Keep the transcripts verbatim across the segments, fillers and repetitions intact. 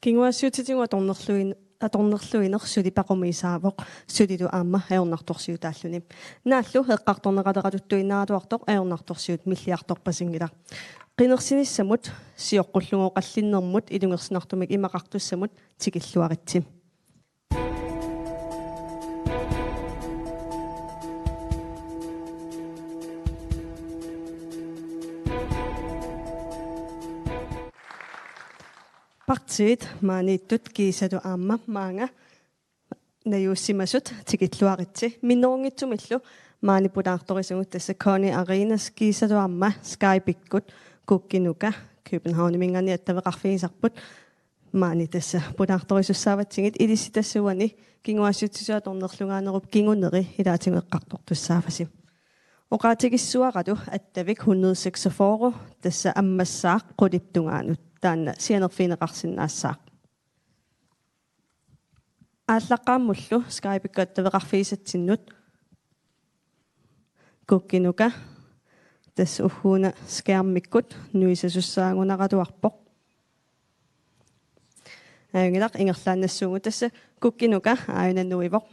Kinguaassiuutitigut atornerluin-, atornerluineq suli paqumiisaavoq, sulilu aamma ajornartorsiutaalluni. Naallu eqqartorneqaleratuttuinnaratuartoq ajornartorsiut milliartorpasinngilaq. Qinersinissamut, sioqqullugu qallinnermut ilungersunartumik imaqartussamut tikilluaritsi. Partiit maaniittut kiisalu aamma maanga najuussimasut tikilluaritsi. Minnerunngitsumillu maani pulaartorisugut, tassa Connie Arenas kiisalu aamma Skype-ikkut Kukki Nuka, Københavniminngaanniit attaveqarfigisarput. Maani tassa pulaartorisussaavatsigit. Ilissi tassa uani kinguaassiuutitigut atornerlugaanerup kinguneri ilaatigut eqqartortussaavasi. Oqaatigissuaralu attavik hundrede seksogfyrre, tassa ammassaaq qulip tungaanut, taanna sianerfigineqarsinnaassaaq. Aallaqqaammullu Skype-ikkut attaveqarfigisatsinnut Kukki Nuka, tassa ugguuna skærmikkut nuisasussaagunaraluarpoq. Ajunngilaq, ingerlaannassuugut. Tassa Kukki Nuka aajuna nuivoq.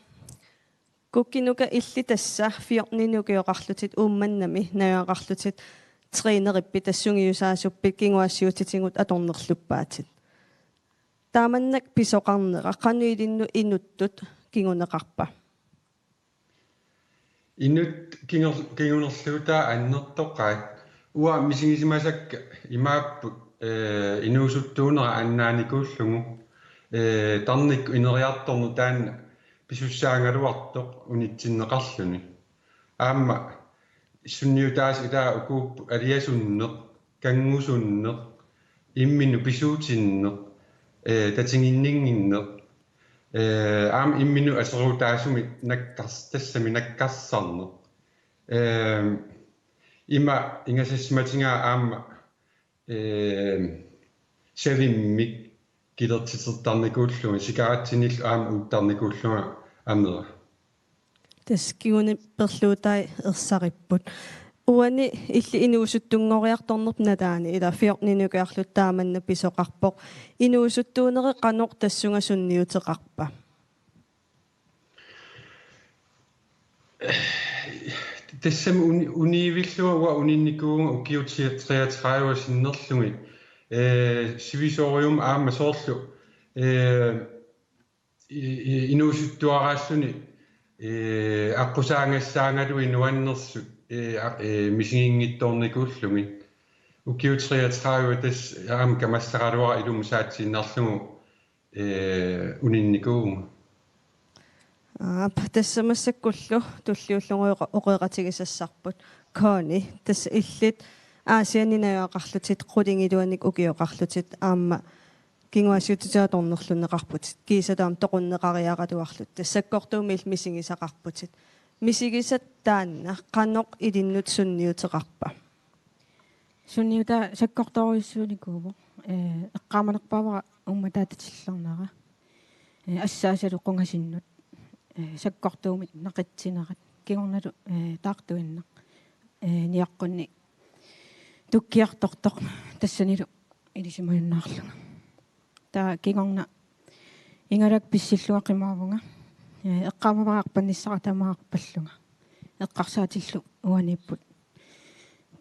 Kukki Nuka, illit tassa fjorteninik ukioqarlutit Uummannami najugaqarlutit trænerippit, tassa sungiusaasuppit, kinguaassiuutitigut atornerluppaatit. Taamannak pisoqarnera qanoq ilinnut inuttut kinguneqarpa? Inuk kingor-, kingunerlugu taava annertoqaat. Uanga misigisimasakka imaapput, ee, inuusuttuunera annaanikuullugu, ee, tarnikkut ineriartorneq taanna pisussaagaluartoq unitsinneqarluni. Aamma sunniutaasa taava ukuupput aliasunneq, kanngusunneq, imminut pisuutinneq, ee, tatiginninnginneq, ee, aamma imminut aserortaasumik nakkars-, tassami nakkarsarneq. Ee, ima ingasassimatigaa aamma, ee, savimmik kilertitertarnikuullunga, sikaratsinnillu aamma uuttarnikuullunga amera. Tassa kinguniperluutai ersaripput. Uani illit inuusuttunngoriartornerp nalaani, ila fjorteninik ukioqarlutit taamannak pisoqarpoq. Inuusuttuuneri qanoq tassunga sunniuteqarpa? Tassami uni-, uniivillunga uanga uninnikuuvunga ukiut treogtredive sinnerlugit. Ee, sivisoorujummik aamma soorlu, ee, i-, i-, inuusuttuaraalluni, ee, aqqusaagassaagalugit nuannersut, ee, a-, ee, misiginngitsoornikuullugit. Ukiut treogtredive tassa aamma kamassaraluara ilumut saatsiinnarlugu, ee, uninnikuuvunga. Aap, tassa massakkullu tulliullugu oqe-, oqeeqatigisassarput. Connie, tassa illit Aasianni najugaqarlutit, qulingiluanik ukioqarlutit, aamma kinguaassiuutitigut atornerlunneqarputit, kiisalu aamma toqunneqariaraluarlutit, tassa sakkortuumik misigisaqarputit. Misigisat taanna qanoq ilinnut sunniuteqarpa? Sunniutaa sakkortoorujussuunikuuvoq. Ee, eqqaamanerpaavara uummataata tillernera. Ee, assaasalu qungasinnut. Ee, sakkortuumik naqitsinerat. Kingornalu, ee, taartuinnaq. Ee, niaqqunni tukkiartortoq. Tassanilu ilisimajunnaarlunga. Taava kingorna igalak pissillunga qimaavunga. Ee, eqqaamavara arpannissara tamaat arpallunga. Eqqarsaatillu uaniipput.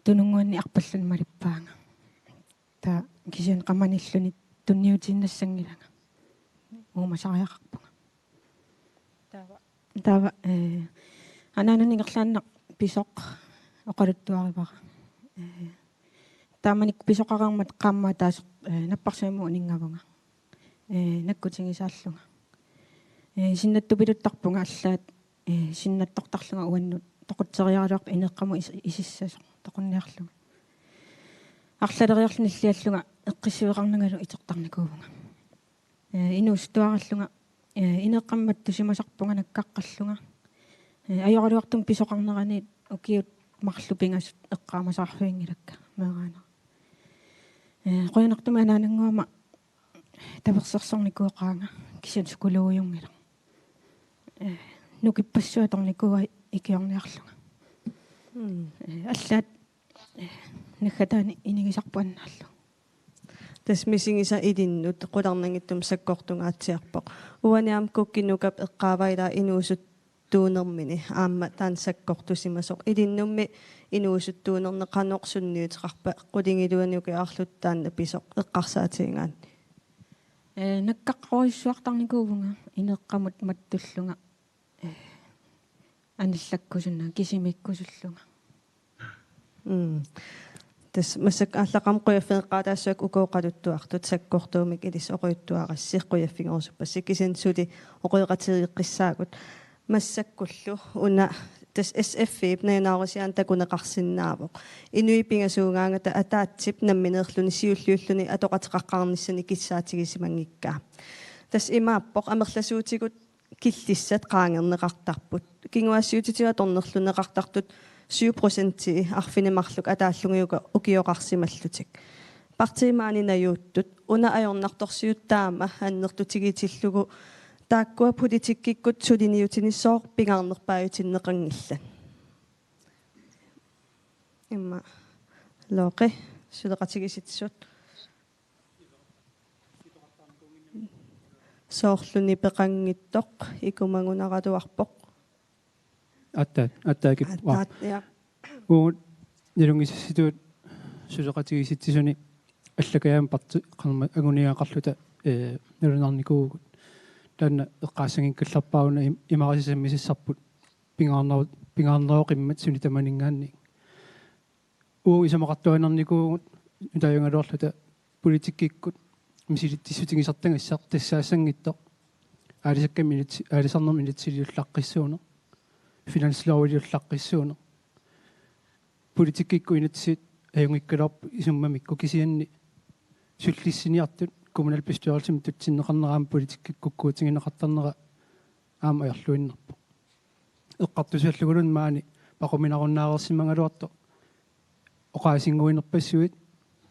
Tununnguanni arpalluni malippaanga. Taava kisianni qamanilluni tunniutiinnassanngilanga. Uumasariaqarpunga. Taava, taava, ee, anaanannut ingerlaannaq pisoq oqaluttuarivara. Ee, taamanikkut pisoqareermat qaammat ataaseq, ee, napparsimmammut uninngavunga. Ee, nakkutigisaallunga. Ee, sinnattupiluttarpunga allaat, ee, sinnattortarlunga uannut toqutseriaraluarpoq ineeqqamut is-, isissasoq toqunniarlunga. Arlaleriarlunga nilliallunga eqqissiveqarnangalu itertarnikuuvunga. Ee, inuusuttuaraallunga, ee, ineeqqamut mattusimasarpunga nakkaqqallunga. Ee, ajoraluartumik pisoqarnerani ukiut marluk pingasut eqqaamasaqarfiginngilakka meeraanera. Ee, qujanartumik anaanannguama tapersersornikuugaanga, kisianni psykologiunngilaq. Ee, nukippassuit atornikuuai ikiorniarlunga. Mm. Ee, allaat, ee, naggataani inigisarput annaallugu. Tassa misigisaq ilinnut qularnanngitsumik sakkortungaatsiarpoq. Uani aamma Kuki Nukap eqqaavaa ilaa inuusuttuunermini aamma taanna sakkortusimasoq. Ilinnummi inuusuttuunerni qanoq sunniuteqarpa qulingiluanut ukiarluta taanna pisoq eqqarsaatigigaanni? Ee, nakkaqqorujussuartarnikuuvunga ineeqqamut mattullunga, ee, anillakkusunnagu kisimiikkusullunga. Mm. Tassa massakkut aallaqqaammut qujaffigeqqaataassuakka uku oqaluttuartut sakkortuumik ilissi oqaluttuarassi qujaffigerusuppassi kisianni suli oqaloqatigeeqqissaagut. Massakkullu una tassa S F-ip najunaarusiaani takuneqarsinnaavoq. Inuit pingasuugaangata ataatsip nammineerluni siulliulluni atoqateqaqqaarnissani kissaatigisimanngikkaa. Tassa imaappoq amerlasuutigut killissat qaangerneqartarput. Kinguaassiuutitigut atornerlunneqartartut syv procentii arfineq-marluk ataallugu uka-, ukioqarsimallutik. Partiit maani najuuttut. Una ajornartorsiut taama annertutigitillugu taakkua politikkikkut suliniutinissooq pingaarnerpaajutinneqanngillat. Immaqa Looqi, suleqatigiissitsisut. Soorlu nipeqanngitsoq ikumagunaraluarpoq. Aatsaat, aatsaat kip-, aa. Aatsaat, ja. Uagut nalunngisitsisut suleqatigiissitsisuni allakajaamik parti-, qanma-, anguniagaqarluta, ee, nalunaarnikuuvugut. Taanna eqqaassanngikkallarpaa una im-, imarisasamisassarput pingaarneru-, pingaarneroqimmat suni tamaninngaanniit. Uagut isumaqartuaannarnikuuvugut nutaajugaluarluta politikkikkut misilitsissutigisartagassaq tassaassanngitsoq. Aalisakkamik inat-, aalisarnermik inatsisiliullaqqissuuneq. Finansloviliullaqqissuuneq. Politikkikkut inatsit ajunngikkaluarput isummamikku kisianni sullissiniartut kommunalbestyrelsimi tutsinneqarnera aamma politikkikkut kukkuutigineqartarnera aamma ajorluinnarpoq. Eqqartussalluguluunniit maani paquminarunnaareersimagaluartoq oqaasinnguinerpassuit,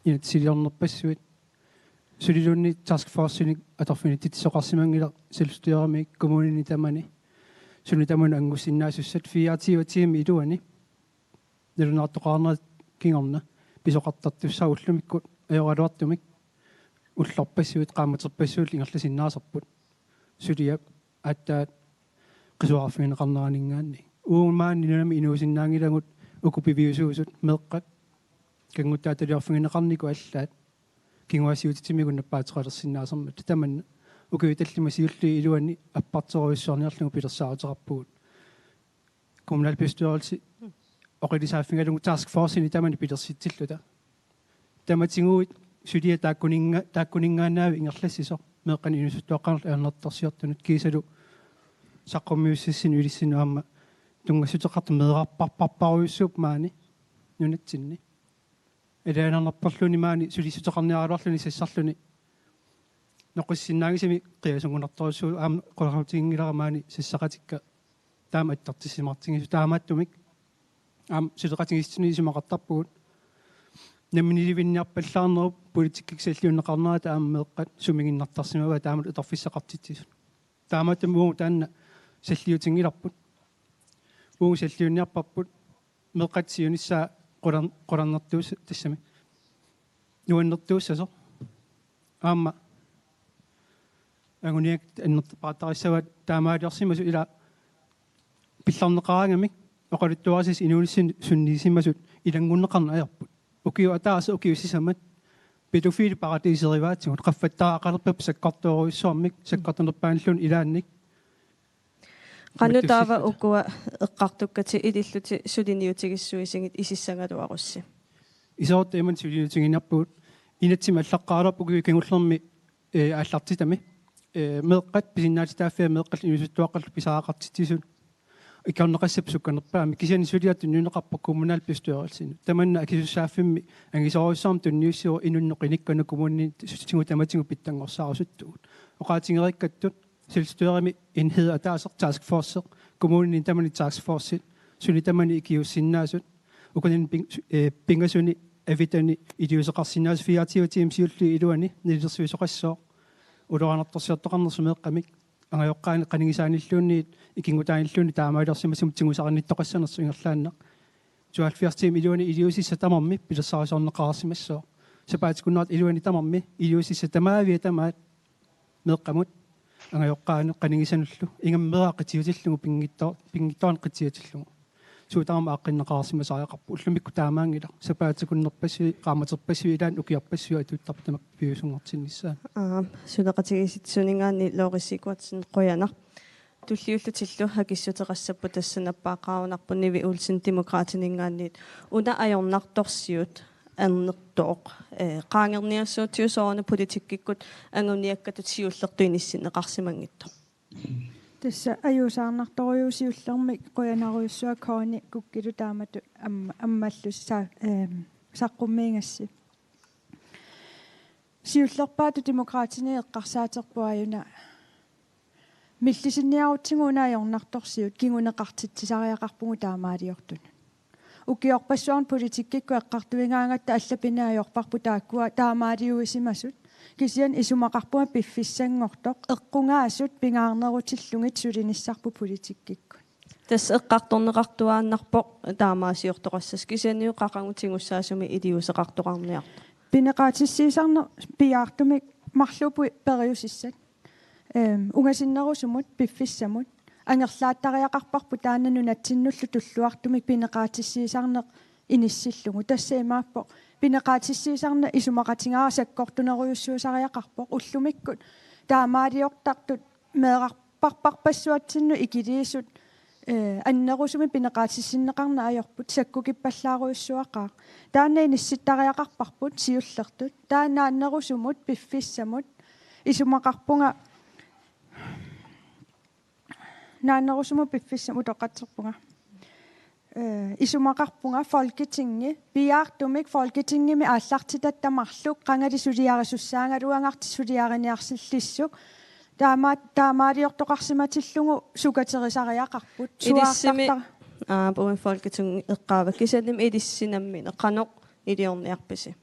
inatsisiliornerpassuit, suliluunniit taskforcenik atorfinitsitsisoqarsimanngilaq selvstyremi kommunini tamani, suni tamanut angusinnaasussat fireogtyve tiimit iluanni, nalunaartoqarnerat kingorna, pisoqartartussaq ullumikkut ajoraluartumik, ullorpassuit, qaammaterpassuit ingerlasinnaasarput. Suliap aatsaat qisuariarfigineqarneraninngaanniit. Uagut maani nunami inuusinnaanngilagut uku piviusuusut meeqqat kannguttaataliorfigineqarnikut allaat kinguaassiuutitimikkut nappaateqalersinnaasarmata. Tamanna ukiut tallimat siulliit iluanni apparterujussuarniarlugu pilersaaruteqarpugut. Kommunalbestyrelse oqilisaaffigalugu taskforceni tamani pilersitsilluta. Tamatiguit suliat taakkuninnga-, taakkuninngaannaavik ingerlassisoq meeqqanik inuusuttuaqqanerlu ajornartorsiortunut kiisalu saqqummiussissinni ilissinnut aamma tunngassuteqartut meerarpassuupput maani nunatsinni. Ilaanarnerporluunniit maani sulissuteqarniaraluarluni sassarluni. Noqissinnaanngisami qiasunngunartorujussuuvoq aamma qularutiginngilara maani sassaqatikka taama attartissimaartigisut taamaattumik. Aamma suleqatigiissitsisuni isumaqartarpugut. Namminiilivinniarpallaarnerup politikkikkut salliunneqarnerata aamma meeqqat sumiginnartarsimavaat taamatut atorfissaqartitsisut. Taamaattumik uagut taanna salliutinngilarput. Uagut salliunniarparput meeqqat siunissaa qular-, qularnertuus-, tassami nuannertuussasoq. Aamma anguniakkat annerpaartarissavaat taamaaliorsimasut ila pillarneqaraangamik oqaluttuarisasi inuunissat sunniisimasut ilanngunneqarneq ajorput. Ukiut ataaseq ukiut sisamat pædofili paradiiserivaatigut qaffattaaqalerpat sakkortoorujussuarmik sakkortunerpaanilluunniit ilaannik. Qanoq taava mattussillata ukua eqqartukkatit ilillutit suliniutigissuisigit isissagaluarussi? Iserorta imannak suliniutiginiarpugut inatsimmi allaqqaalerput ukiut kingullermi, ee, aallartitami. Ee, meeqqat pisinnaatitaaffia meeqqat inuusuttuaqqallu pisariaqartitsisut. Ikiorneqassapput sukkanerpaamik kisianni suliaq tunniunneqarpoq kommunalbestyrelsinut. Tamanna akisussaaffimmi angisoorujussuarmik tunniussivoq inunnut qinikkanut kommunini sutigut tamatigut pitsanngorsaarusuttut. Oqaatigereerikkattut selvstyremi enhed ataaseq taskforce, kommunini tamani taskforcit, suni tamani ikiuussinnaasut, ukunani ping-, su-, ee, pingasuni avitani iliuuseqarsinnaasut fireogtyve tiimit siulliit iluanni nalilersuisoqassooq, ulorianartorsiortoqarnersoq meeqqamik, angajoqqaani qanigisaanilluunniit, ikinngutaanilluunniit taamaaliorsimasumik tigusaqarnittoqassanersoq ingerlaannaq. Tooghalvfjerds tiimit iluanni iliuusissat tamarmik pilersaarusiorneqareersimassooq. sapaatip-akunnerata iluani tamarmi iliuusissat tamaaviat tamaat meeqqamut angajoqqaanut qanigisanullu ingammik meeraq qitiutillugu pinngitsoor-, pinngitsoorani qitiutillugu. Suut tamarmik aaqqinneqarsimasariaqarput, ullumikkut taamaanngilaq. Sapaatip-akunnerpassuit, qaammaterpassuit ilaanni ukiorpassuit atuuttarput tamakku piviusunngortinnissaat. Aap, suleqatigiissitsisuninngaanniit Lori Sigurdsen, qujanaq. Tulliullutillu akissuteqassapput, tassa nappaaqqaarunarpoq Nivi Olsen Demokraatininngaanniit. Una ajornartorsiut annertooq, eh, qaangerniassuutsiu sooruna politikkikkut anguniakkatut siullertut inissinneqarsimanngitsoq? Tassa ajuusaarnartorujussuuvoq, siullermik qujanarujussuaq Connie Kukkilu taamatut amma-, ammallu sa-, ehm, saqqummiigassi. Siullerpaatut Demokraatini eqqarsaaterput aajuna millisinniarutsigu una ajornartorsiut kinguneqartitsisariaqarpugut taamaaliortunut. Ukiorpassuarni politikkikkut eqqartuigaangatta allapinneq ajorparput taakkua taamaaliuisimasut. Kisianni isumaqarpunga piffissanngortoq, eqqugaasut pingaarnerutillugit sulinissarput politikkikkut. Tassa eqqartorneqartuaannarpoq taamaasiortoqassasoq, kisianni qaqugumut tigussaasumik iliuuseqartoqarniartoq. Pineqaatissiisarneq piaartumik marluupput periusissat. Ehm, ungasinnerusumut piffissamut angerlaattariaqarparput taanna nunatsinnullu tulluartumik pineqaatissiisarneq inissillugu. Tassa imaappoq pineqaatissiisarneq isumaqatigaara sakkortunerujussuusariaqarpoq. Ullumikkut taamaaliortartut meerarparparpassuatsinnut ikiliisut, eh, annerusumik pineqaatissinneqarneq ajorput, sakkukippallaarujussuaqaaq. Taanna inissittariaqarparput siullertut. Taanna annerusumut piffissamut isumaqarpunga, naannerusumut piffissamut utoqqatserpunga. Eh, isumaqarpunga Folketingi, piaartumik Folketingimi aallartitatta marluk qangali suliarisussaagaluagartik suliariniarsillissuk. Taama-, taamaaliortoqarsimatillugu sukaterisariaqarput. Ilissimi, suaartartar-, aap, uagut Folketingi eqqaavakka, kisiannimi ilissi nammineq qanoq iliorniarpisi?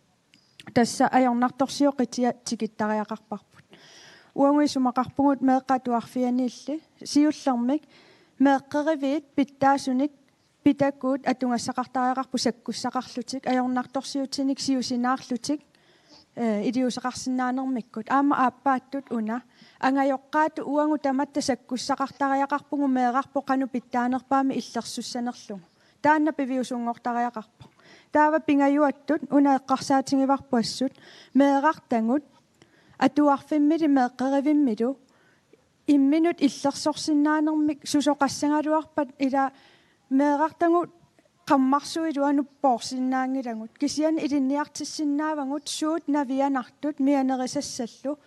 Tassa ajornartorsiut qitiat tikittariaqarparput. Uagut isumaqarpugut meeqqat atuarfianniilli, siullermik meeqqeriviit pitsaasunik pitakuut atugassaqartariaqarput sakkussaqarlutik, ajornartorsiutinik siusinaarlutik, eh, iliuuseqarsinnaanermikkut. Aamma aappaattut una, angajoqqaatut uagut tamatta sakkussaqartariaqarpugut meerarput qanoq pitsaanerpaamik illersussanerlugu. Taanna piviusunngortariaqarpoq. Taava pingajuattut una eqqarsaatigivarput assut, meerartagut atuarfimmili meeqqerivimmilu imminut illersorsinnaanermik susoqassagaluarpat, ila meerartagut qammarsuilu anuppoorsinnaanngilagut. Kisianni ilinniartissinnaavagut suut navianartut mianerisassallu,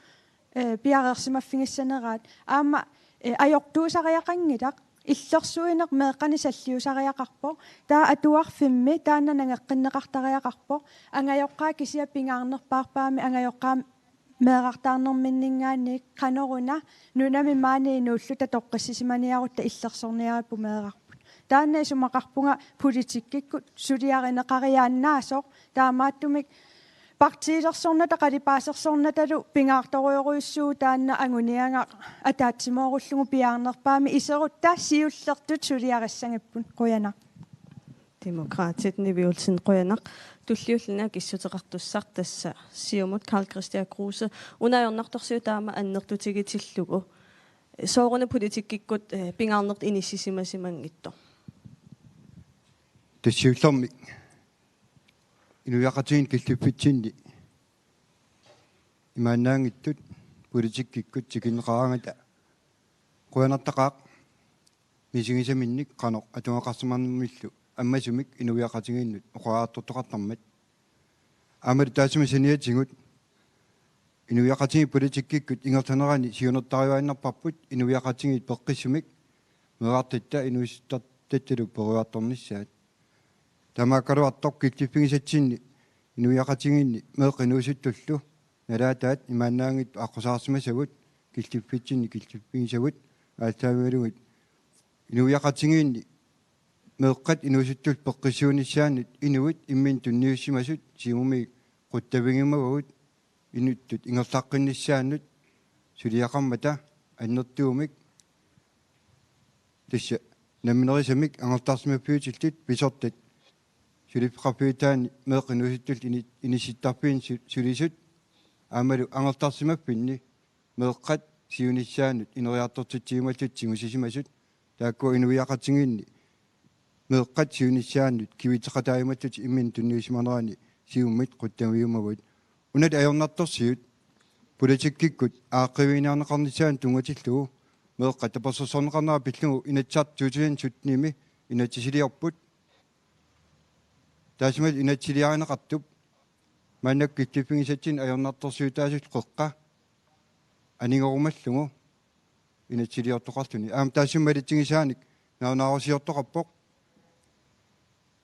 eh, piareersimaffigissaneraat. Aamma, eh, ajortuusariaqanngilaq, illersuineq meeqqanik salliusariaqarpoq. Taava atuarfimmi taanna nangeqqinneqartariaqarpoq. Angajoqqaat kisiat pingaarnerpaarpaamik angajoqqaat meerartaarnerminninngaanniit qanoruna nunami maani inuulluta toqqissisimaniarutta illersorniaripput meerarput. Taanna isumaqarpunga politikkikkut suliarineqariaannaasoq, taamaattumik partiilersornata qalipaasersornatalu pingaartorujorujussuuvoq taanna anguniagaq ataatsimoorullugu piaarnerpaamik iserutta siullertut suliarissagipput. Qujanaq. Demokraatit, Nivi Olsen, qujanaq. Tulliulluni akissuteqartussaq tassa Siumut, Karl-Kristian Kruse, una ajornartorsiut taama annertutigitillugu sooruna politikkikkut, eh, pingaarnertut inissisimasimanngitsoq? Tassa siullermik inuiaqatigiinni killiffitsinni imaannaanngitsut politikkikkut tikinneqaraangata qujanartaqaaq misigisaminnik qanoq atugaqarsimanermillu ammasumik inuiaqatigiinnut oqariartortoqartarmat. Aammalu taassuma saniatigut inuiaqatigiit politikkikkut ingerlanerani siunertariuaannarparput inuiaqatigiit peqqissumik meerartatta inuusuttartattalu peroriartornissaat. Taamaakkaluartoq killiffigisatsinni inuiaqatigiinni meeqqat inuusuttullu nalaataat imaannaanngitsut aqqusaarsimasagut killiffitsinni killiffigisagut aallaavigalugit inuiaqatigiinni meeqqat inuusuttullu peqqissuunissaannut inuit imminnut tunniussimasut Siumumi qutsavigimavagut inuttut ingerlaqqinnissaannut suliaqarmata annertuumik tassa namminerisamik angerlarsimaffiutillit pisortat suliffeqarfiutaanni meeqqat inuusuttullu ini-, inissittarfiini su-, sulisut aammalu angerlarsimaffinni meeqqat siunissaannut ineriartortitsiumallutik tigusisimasut, taakkua inuiaqatigiinni meeqqat siunissaannut kivitseqataajumallutik imminut tunniusimanerani siumut quttamiumavugut. Unali ajornartorsiut politikkikkut aaqqiiviginiarneqarnissaanut tunngatillugu meeqqat tapersersorneqarnera pillugu Inatsisartut to tusind syttenimi inatsisiliorput. Taassumalu inatsisiliarineqartup maannakkut killiffigisatsinnik ajornartorsiutaasullu qeqqa anigorumallugu inatsisiliortoqarluni. Aamma taassuma malitsigisaanik nalunaarusiortoqarpoq.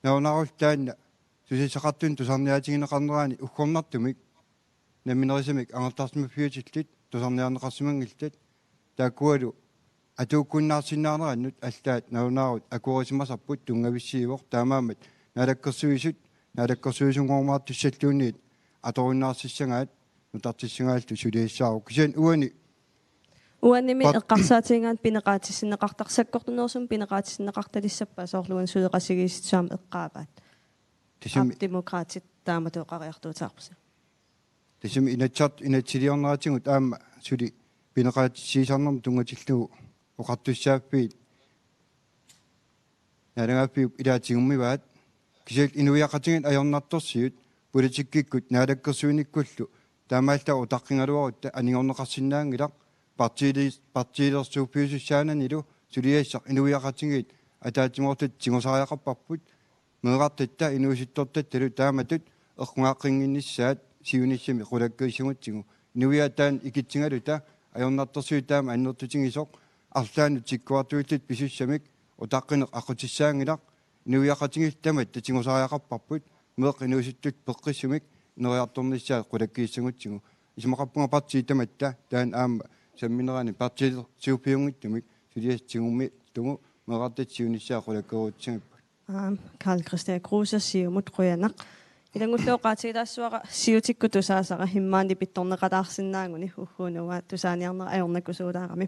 Nalunaarullu taanna susassaqartunut tusarniaatigineqarnerani uggornartumik namminerisamik angerlarsimaffiutillit tusarniarneqarsimanngillat, taakkualu atuukkunnaarsinnaanerannut allaat nalunaarut akuerisimasarput tunngavissiivoq, taamaammat naalakkersuisut naalakkersuisunngorumaartussalluunniit atorunnaarsissagaat nutartissagaallu suliassaavoq. Kisianni uani Uanimi pat- eqqarsaatigigaanni pineqaatissinneqartar-, sakkortunerusumik pineqaatissinneqartalissappat, soorlu uani suleqatigiissitut aamma eqqaavaat. Tassami Aap, Demokraatit taamatut oqariartuutaarpusi. Tassami Inatsisartut inatsisiliorneratigut aamma suli pineqaatissiisarnermut tunngatillugu oqartussaaffiit naalagaaffiup ilaa tigummivaat. Kisianni inuiaqatigiit ajornartorsiut politikkikkut naalakkersuinikkullu taamaallaat utaqqigaluarutta anigorneqarsinnaanngilaq, partiili-, partiilersuuffiusussaananilu suliassaq inuiaqatigiit ataatsimoortut tigusariaqarparput, meerartatta inuusuttortattalu taamatut eqqugaaqqinnginnissaat siunissami qulakkeerussagutsigu. Inuiaat taanna ikitsigaluta ajornartorsiut taama annertutigisoq arlaannut tikkuartuilluta pisussamik utaqqineq aqqutissaanngilaq, inuiaqatigiillu tamatta tigusariaqarparput meeqqat inuusuttut peqqissumik ineriartornissaat qulakkiissagutsigu. Isumaqarpunga partiit tamatta taanna aamma samminerani partiilersuuffiunngitsumik suliassaq tigummiullugu meerartatta siunissaa qulakkeerutissagipput. Aam, Karl-Kristian Kruse, Siumut, qujanaq. Ilanngullugu oqaatigilaassuara siutikkut tusaasara, immaqa nipittorneqalaarsinnaaguni, ugguuna uanga tusaaniarnera ajornakusuulaarami.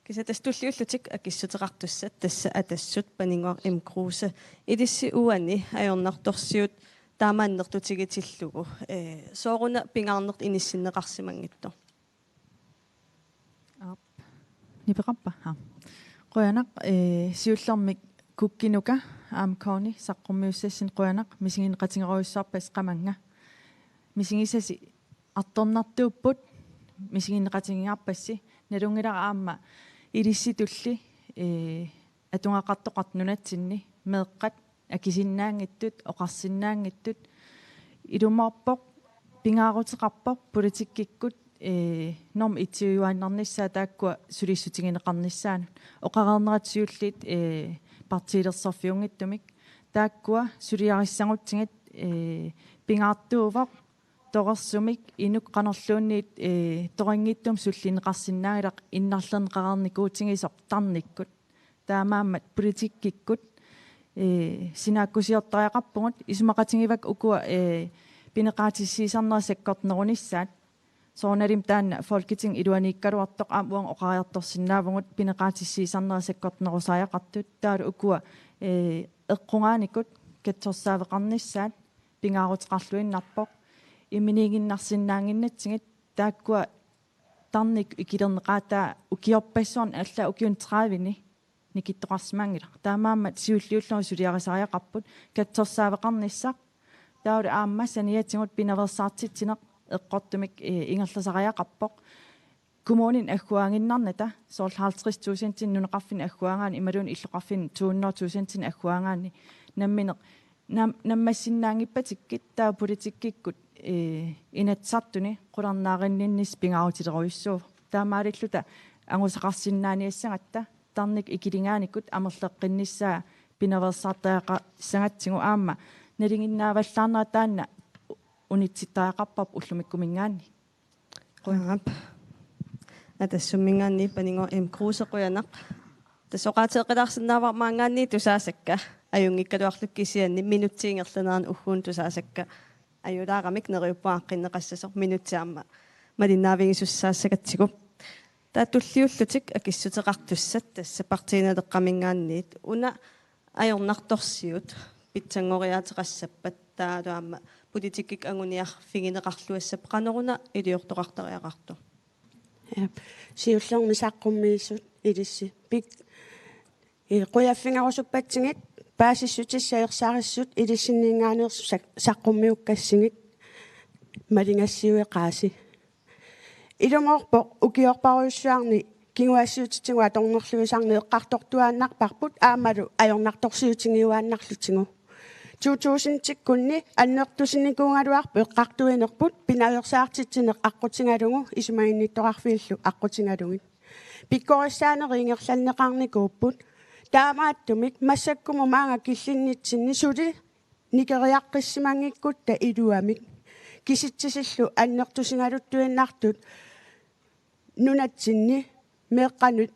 Kisianni tassa tulliullutik akissuteqartussat tassa Atassut, Paninnguaq M. Kruse. Ilissi uani ajornartorsiut taama annertutigitillugu, ee, sooruna pingaarnertut inissinneqarsimanngitsoq? Aap. Nipeqarpa? Haa. Qujanaq, ee, siullermik Kukkinuka aamma Connie saqqummiussassinnik qujanaq, misiginneqatigerujussuarpassi qamannga. Misigisasi artornartuupput, misiginneqatigigaarpassi, nalunngilara aamma ilissitulli, ee, atugaqartoqartut nunatsinni meeqqat akisinnaanngitsut, oqarsinnaanngitsut, ilumoorpoq, pingaaruteqarpoq politikkikkut, ee, norm et-iujuaannarnissaa taakkua sulissutigineqarnissaanut. Oqareernerat siulliit, ee, partiilersorfiunngitsumik. Taakkua suliarissagutsigit, ee, pingaartuuvoq torersumik inuk qanorluunniit, ee, torinngitsumik sullinneqarsinnaanngilaq innarlerneqareernikuutigisoq tarnikkut. Taamaammat politikkikkut, ee, sinaakkusiortariaqarpugut, isumaqatigivakka ukua, ee, pineqaatissiisarnerat sakkortunerunissaat. Soorunalimi taanna Folketingip iluaniikkaluartoq aamma uanga oqariartorsinnaavugut pineqaatissiisarnerat sakkortunerusariaqartut, taavalu ukua, ee, eqqugaanikkut katsorsaaveqarnissaat pingaaruteqarluinnarpoq. Imminiiginnarsinnaannginnatsigit taakkua tarnikkut ikilerneqaataa ukiorpassuarni, allaat ukiuni tredive-ni nikittoqarsimanngilaq. Taamaammat siulliullugit suliarisariaqarput katsorsaaveqarnissaq. Taavalu aamma saniatigut pinaveersaartitsineq eqqortumik, ee, ingerlasariaqarpoq. Kommunini agguaaginnarnata, soorlu halvtreds tusindinik nunaqarfinni agguaagaanni imaluunniit illoqarfinni to hundrede tusindinik agguaagaanni, nammineq nam-, nammassinnaanngippatikkit taava politikkikkut, ee, Inatsisartuni qularnaarinninnissaq pingaarutilerujussuuvoq. Taamaalilluta angusaqarsinnaaniassagatta tarnikkut ikiligaannikkut amerleqqinnissaa pinaveersaartariaqassagatsigu aamma nalinginnaavallaarnera taanna unitsittariaqarparput ullumikkumiingaanniit. Qujanaq. Atassummiingaanniit Paninnguaq M. Kruse, qujanaq. Tassa oqaateqqilaarsinnaavara maanngaanniit tusaasakka, ajunngikkaluarlugit kisianni minutsit ingerlaneranni ugguuna tusaasakka. Ajulaaramik, neriuppunga aaqqinneqassasoq, minutsit aamma malinnaavigisussaagatsigu. Taava tulliullutik akissuteqartussat tassa Partii Naleqqamiingaanniit, una ajornartorsiut pitsanngoriaateqassappat, taavalu aamma politikkikkut anguniarfigineqarluassappat, qanoruna iliortoqartariaqartoq? Ja. Siullermik saqqummiisut ilissi. Pik-, ee, qujaffigerusuppatsigit paasissutissat ersarissut ilissinninngaanneersut sak-, saqqummiukkassigit maligassiueqaasi. Ilumoorpoq ukiorparujussuarni kinguaassiuutitigut atornerluisarneq eqqartortuaannarparput aammalu ajornartorsiutigiuaannarlutigu. To tusindikkunni annertusinikuugaluarpoq eqqartuinerput pinaveersaartitsineq aqqutigalugu isumaginnittoqarfiillu aqqutigalugit. Pikkorissaanerit ingerlanneqarnikuupput. Taamaattumik massakkumut maanga killinnitsinni suli nikeriaqqissimanngikkutta iluamik. Kisitsisillu annertusigaluttuinnartut nunatsinni meeqqanut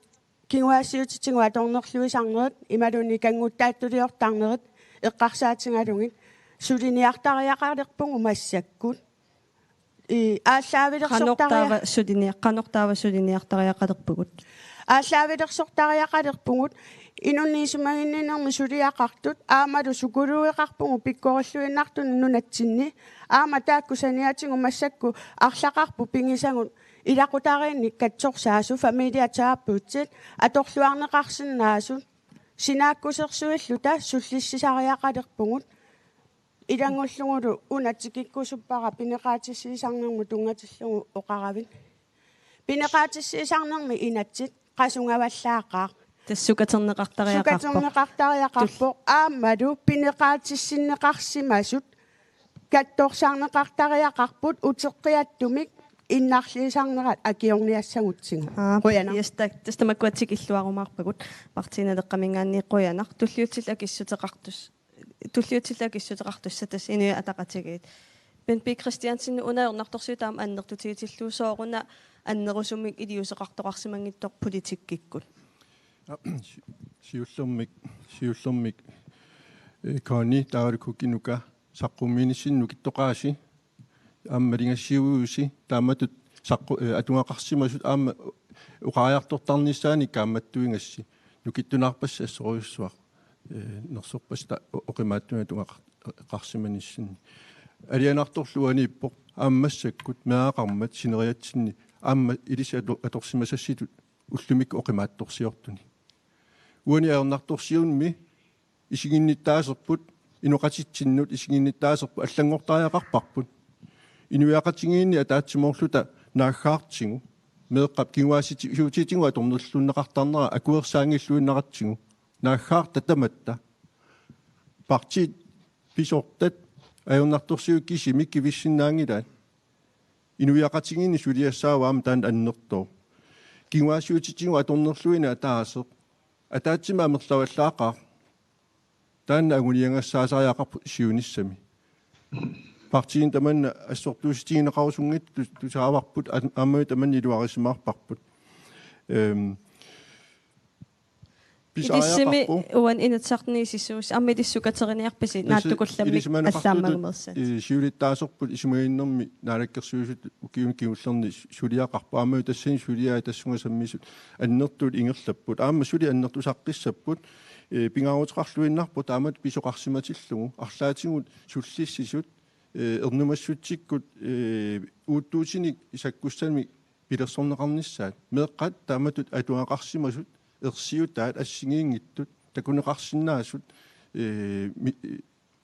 kinguaassiuutitigut atornerluisarnerit imaluunniit kanngutsaattuliortarnerit eqqarsaatigalugit suliniartariaqalerpugut massakkut. Ii, aallaavilersortaria-, qanoq taava suliniar-, qanoq taava suliniartariaqalerpugut? Aallaavilersortariaqalerpugut inunnik isumaginninnermik suliaqartut aammalu sukulooqarpugut pikkorilluinnartunut nunatsinni. Aamma taakku saniatigut massakkut arlaqarput pigisagut ilaqutariinnik katsorsaasut, familieterapeutit, atorluarneqarsinnaasut sinaakkusersuilluta sullissisariaqalerpugut. Ilanngullugulu una tikikkusuppara pineqaatissiisarnermut tunngatillugu oqaravit. Pineqaatissiisarnermi inatsit qasungavallaaqaaq. Tassa sukaterneqartariaqarpoq. Sukaterneqartariaqarpoq. Tul- aammalu pineqaatissinneqarsimasut katsorsarneqartariaqarput uteqqiattumik innarliisarnerat akiorniassagutsigu. Aa, qujanaq. Yes, tak. Tassa tamakkua tikilluarumaarpagut. Partii Naleqqaminngaanniit qujanaq. Tulliutsillu akissuteqartus-, tulliutsillu akissuteqartussat tassa Inuit Ataqatigiit. Bendt B. Kristiansen, una ajornartorsiut taama annertutigitillugu, sooruna annerusumik iliuuseqartoqarsimanngitsoq politikkikkut? Ja, si-, siullermik, siullermik, eh, Connie taavalu Kuki Nuka saqqummiinissinni nukittoqaasi. Aamma maligassiuusi taamatut saqqu-, eh, atugaqarsimasut aamma oqariartortarnissaannik kaammattuigassi. Nukittunaarpassi assorujussuaq, eh, nersorpassi ta-, o-, oqimaatsunik atugaqar-, qarsimanissinni. Alianartorlu uaniippoq aamma massakkut meeraqarmat sineriatsinni aamma ilissi ato-, atorsimasassitut ullumikkut oqimaatsorsiortuni. Uani ajornartorsiornermi isiginnittaaserput, inoqatitsinnut isiginnittaaserput allanngortariaqarparput. Inuiaqatigiinni ataatsimoorluta naaggaartigu, meeqqap kinguaassiuutitigut atornerlunneqartarnera akuersaanngilluinnaratsigu, naaggaarta tamatta. Partiit pisortat ajornartorsiut kisimik kivissinnaanngilaat. Inuiaqatigiinni suliassaavoq aamma taanna annertooq. Kinguaassiuutitigut atornerluineq ataaseq. Ataatsimik amerlavallaaqaaq. Taanna anguniagassaasariaqarpoq siunissami. Partiini tamanna assortuussutigineqarusunngitsoq tu-, tusaavarput, a-, aamma tamanna iluarisimaarparput. Ehm, Ilissimi pisariaqarpoq. Uani Inatsisartuni isissuus-, aamma ilissi sukateriniarpisi? Tassa naatsukullammik ilisimaneqartutut, allaammagameersat. Eh, siulittaasorput isumaginninnermi naalakkersuisut ukiuni kingullerni su-, suliaqarpoq. Aamma tassani suliai tassunga sammisut annertuut ingerlapput. Aamma suli annertusaqqissapput. Eh, pingaaruteqarluinnarpoq taamatut pisoqarsimatillugu. Arlaatigut sullissisut, eh, ernumassutsikkut, eh, uuttuutinik sakkussamik pilersorneqarnissaat. Meeqqat taamatut atugaqarsimasut ersiutaat assigiinngitsut takuneqarsinnaasut, eh, mi-,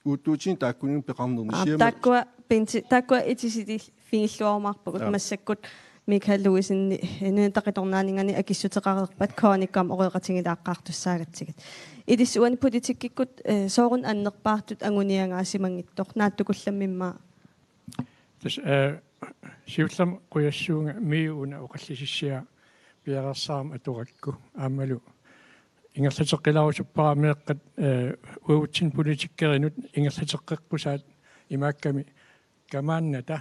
uuttuutinik taakkununnga peqarnermi. Aap, siammat taakkua pinti-, taakkua itisiti fingilluarumaarpagut. Aap. Massakkut Michael Louisen, eh, Nunatta Qitornaaninngaanniit akissuteqareerpat Connie-kkut aamma oqaloqatigilaaqqaartussaagatsigit. Ilissi uani politikkikkut, eh, sooruna annerpaartut anguniagaasimanngitsoq naatsukullammik immaqa? Tassa, eh, siullermik qujassuunga MIO-na oqallisissiaa piareersarama atorakku. Aammalu ingerlateqqilaarusuppara meeqqat, eh, uatsinnut politikkerinut ingerlateqqeqqusaat imaakkami kamaannata,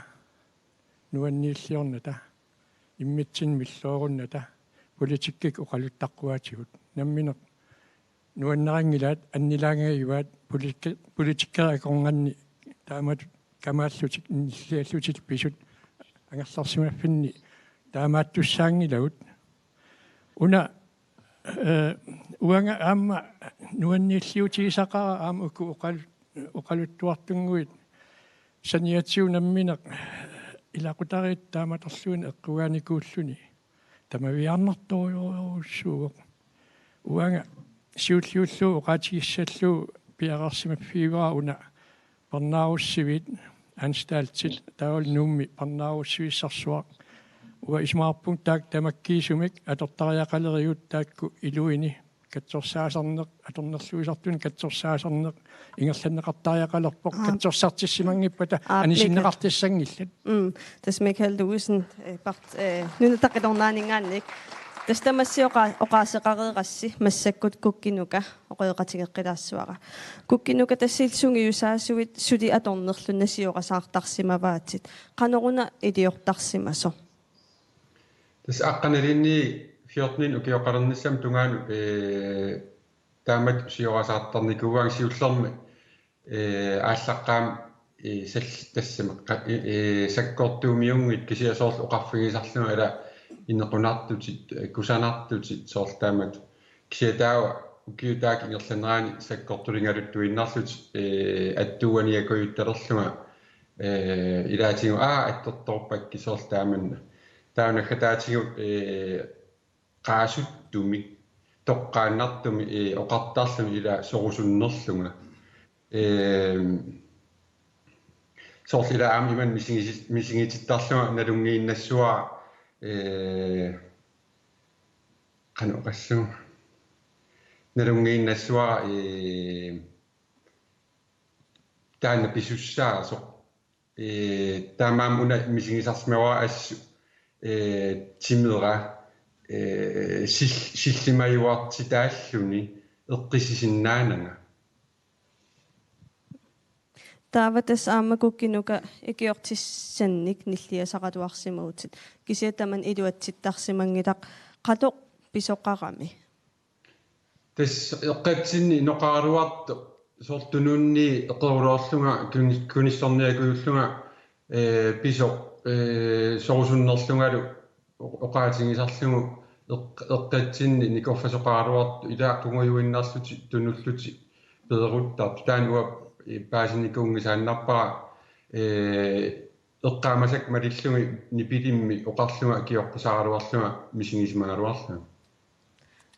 nuanniilliornata, immitsinnut milloorunnata politikkikkut oqaluttuaatigut. Nammineq nuannarinngilaat, annilaangagivaat politikki-, politikkerit akornanni taamatut kamaallutik nilliallutik pisut angerlarsimaffinni taamaattussaanngilagut. Una, eh, uanga aamma nuanniilliutigisaqaara aamma uku oqal-, oqaluttuartunnguit saniatigut nammineq ilaqutariit taamatorluinnaq eqqugaanikuulluni tamaviaarnartorujorujussuuvoq. Uanga siulliullugu oqaatigissallugu piareersimaffigivara una parnaarussivit, anstaltit, taavalu Nuummi parnaarussivissarsuaq. Uanga isumaqarpunga taakku tamakkiisumik atortariaqalerigut taakku iluini katsorsaasarneq, atornerluisartunik katsorsaasarneq ingerlanneqartariaqalerpoq. Aap. Katsorsartissimanngippata. Aap, anisinneqartassanngillat. Mm. Tassa Michael Olsen, eh, part-, eh, Nunatta Qitornaaninngaanniit. Tassa tamassi oqa-, oqaaseqareerassi massakkut Kukkinuka oqaloqatigeqqilaassavara. Kukkinuka, tassa illit sungiusaasuit suli atornerlunnik nasiorasaartarsimavaatit. Qanoruna iliortarsimasoq? Tassa aqqanilinni fjorten ukioqalernissami tungaanut, eh, taamatut siorasaartarnikuuaanga siullermik, eh, aallaqqaammut, eh, sal-, tassami qa-, eh, eh, sakkortuumiunngitsoq, kisianni soorlu oqarfigisarlunga ila inequnartutit, eh, kusanartutit, soorlu taamatut. Kisianni taava ukiut taakku ingerlanerani sakkortuligaluttuinnarlutik, eh, attuuaniakkujuttalerlunga, eh, ilaatigut aa attortorpakkit, soorlu taamanna. Taava naggataatigut, eh, qaasuttumik, toqqaannartumik, eh, oqartarluni ila sorusunnerlunga. Eh, soorlu ila aamma imannak misigisi-, misigitittarlunga nalunngiinnassavara, eh, qanoq oqassaanga. Nalunngiinnassavara, eh, taanna pisussaasoq. Eh, taamaammat una misigisarsimavara assut, eh, timera, eh, sil-, sillimajuartitaalluni eqqissisinnaananga. Taava tassa aamma Kukkinuka ikiortissannik nilliasaqatuarsimavutit. Kisianni tamanna iluatsittarsimanngilaq, qanoq pisoqarami? Tassa eqqatsinni inoqaraluartoq soorlu tununnii eqeruloorlunga kun-, kunissorniakujullunga, eh, pisoq, eh, sorusunnerlungalu oqaatigisarlugu eq-, eqqatsinni nikorfasoqaraluartoq ilaa qungujuinnarlutik tunullutik peeruttartut. Taanna uanga, eh, paasinikuunngisaannarpara, eh, eqqaamasakka malillugit nipilimmi oqarlunga akiorpasaraluarlunga misigisimagaluarlunga.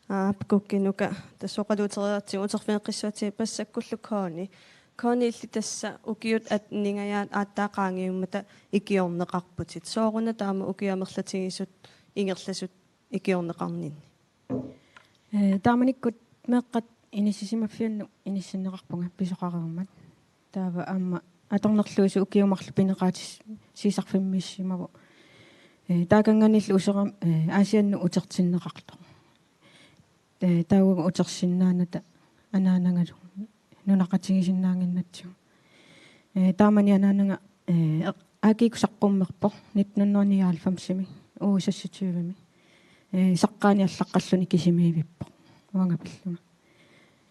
Aap, Kukkinuka, tassa oqaluutereeratsigu uterfigeqqissavatsigit passakkullu Connie. Connie, illit tassa ukiut atteningajaat aatsaat qaangiummata ikiorneqarputit. Sooruna taama ukiut amerlatigisut ingerlasut ikiorneqarninni? Eh, taamanikkut meeqqat inissisimaffiannut inissinneqarpunga pisoqareermat. Taava aamma atornerluisoq ukiut marluk pineqaatissiisarfimmiissimavoq. Eh, taakannganillu useram-, eh, Aasiannut utertinneqartoq. Eh, taava utersinnaanata anaanangalu nunaqatigisinnaannginnatsigu. Eh, taamani anaanaga, eh, aakiikkut saqqummerpoq nitten hundrede nioghalvfemsimi, uge seksogtyvemi. Eh, saqqaani allaqqalluni kisimiivippoq uanga pillunga.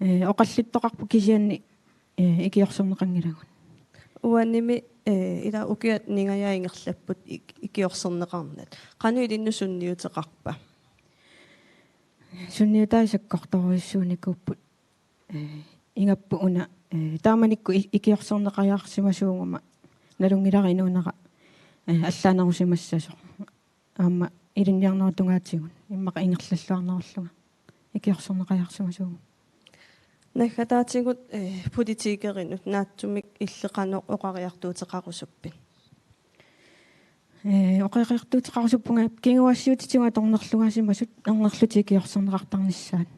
Eh, oqallittoqarpoq kisianni, eh, ikiorserneqanngilagut. Uanimi, eh, ila ukiut atteningajaat ingerlapput ik-, ikiorserneqarnat. Qanoq ilinnut sunniuteqarpa? Sunniutai sakkortorujussuunikuupput. Eh, ingammik una, eh, taamanikkut i-, ikiorserneqajaarsimasuuguma nalunngilara inuunera, eh, allaanerusimassasoq. Aamma ilinniarnerup tungaatigut immaqa ingerlalluarnerullunga ikiorserneqajaarsimasuuguma. Naggataatigut, eh, politikerinut naatsumik illit qanoq oqariartuuteqarusuppit? Eh, oqariartuuteqarusuppunga kinguaassiuutitigut atornerlugaasimasut ernerlutik ikiorserneqartarnissaat.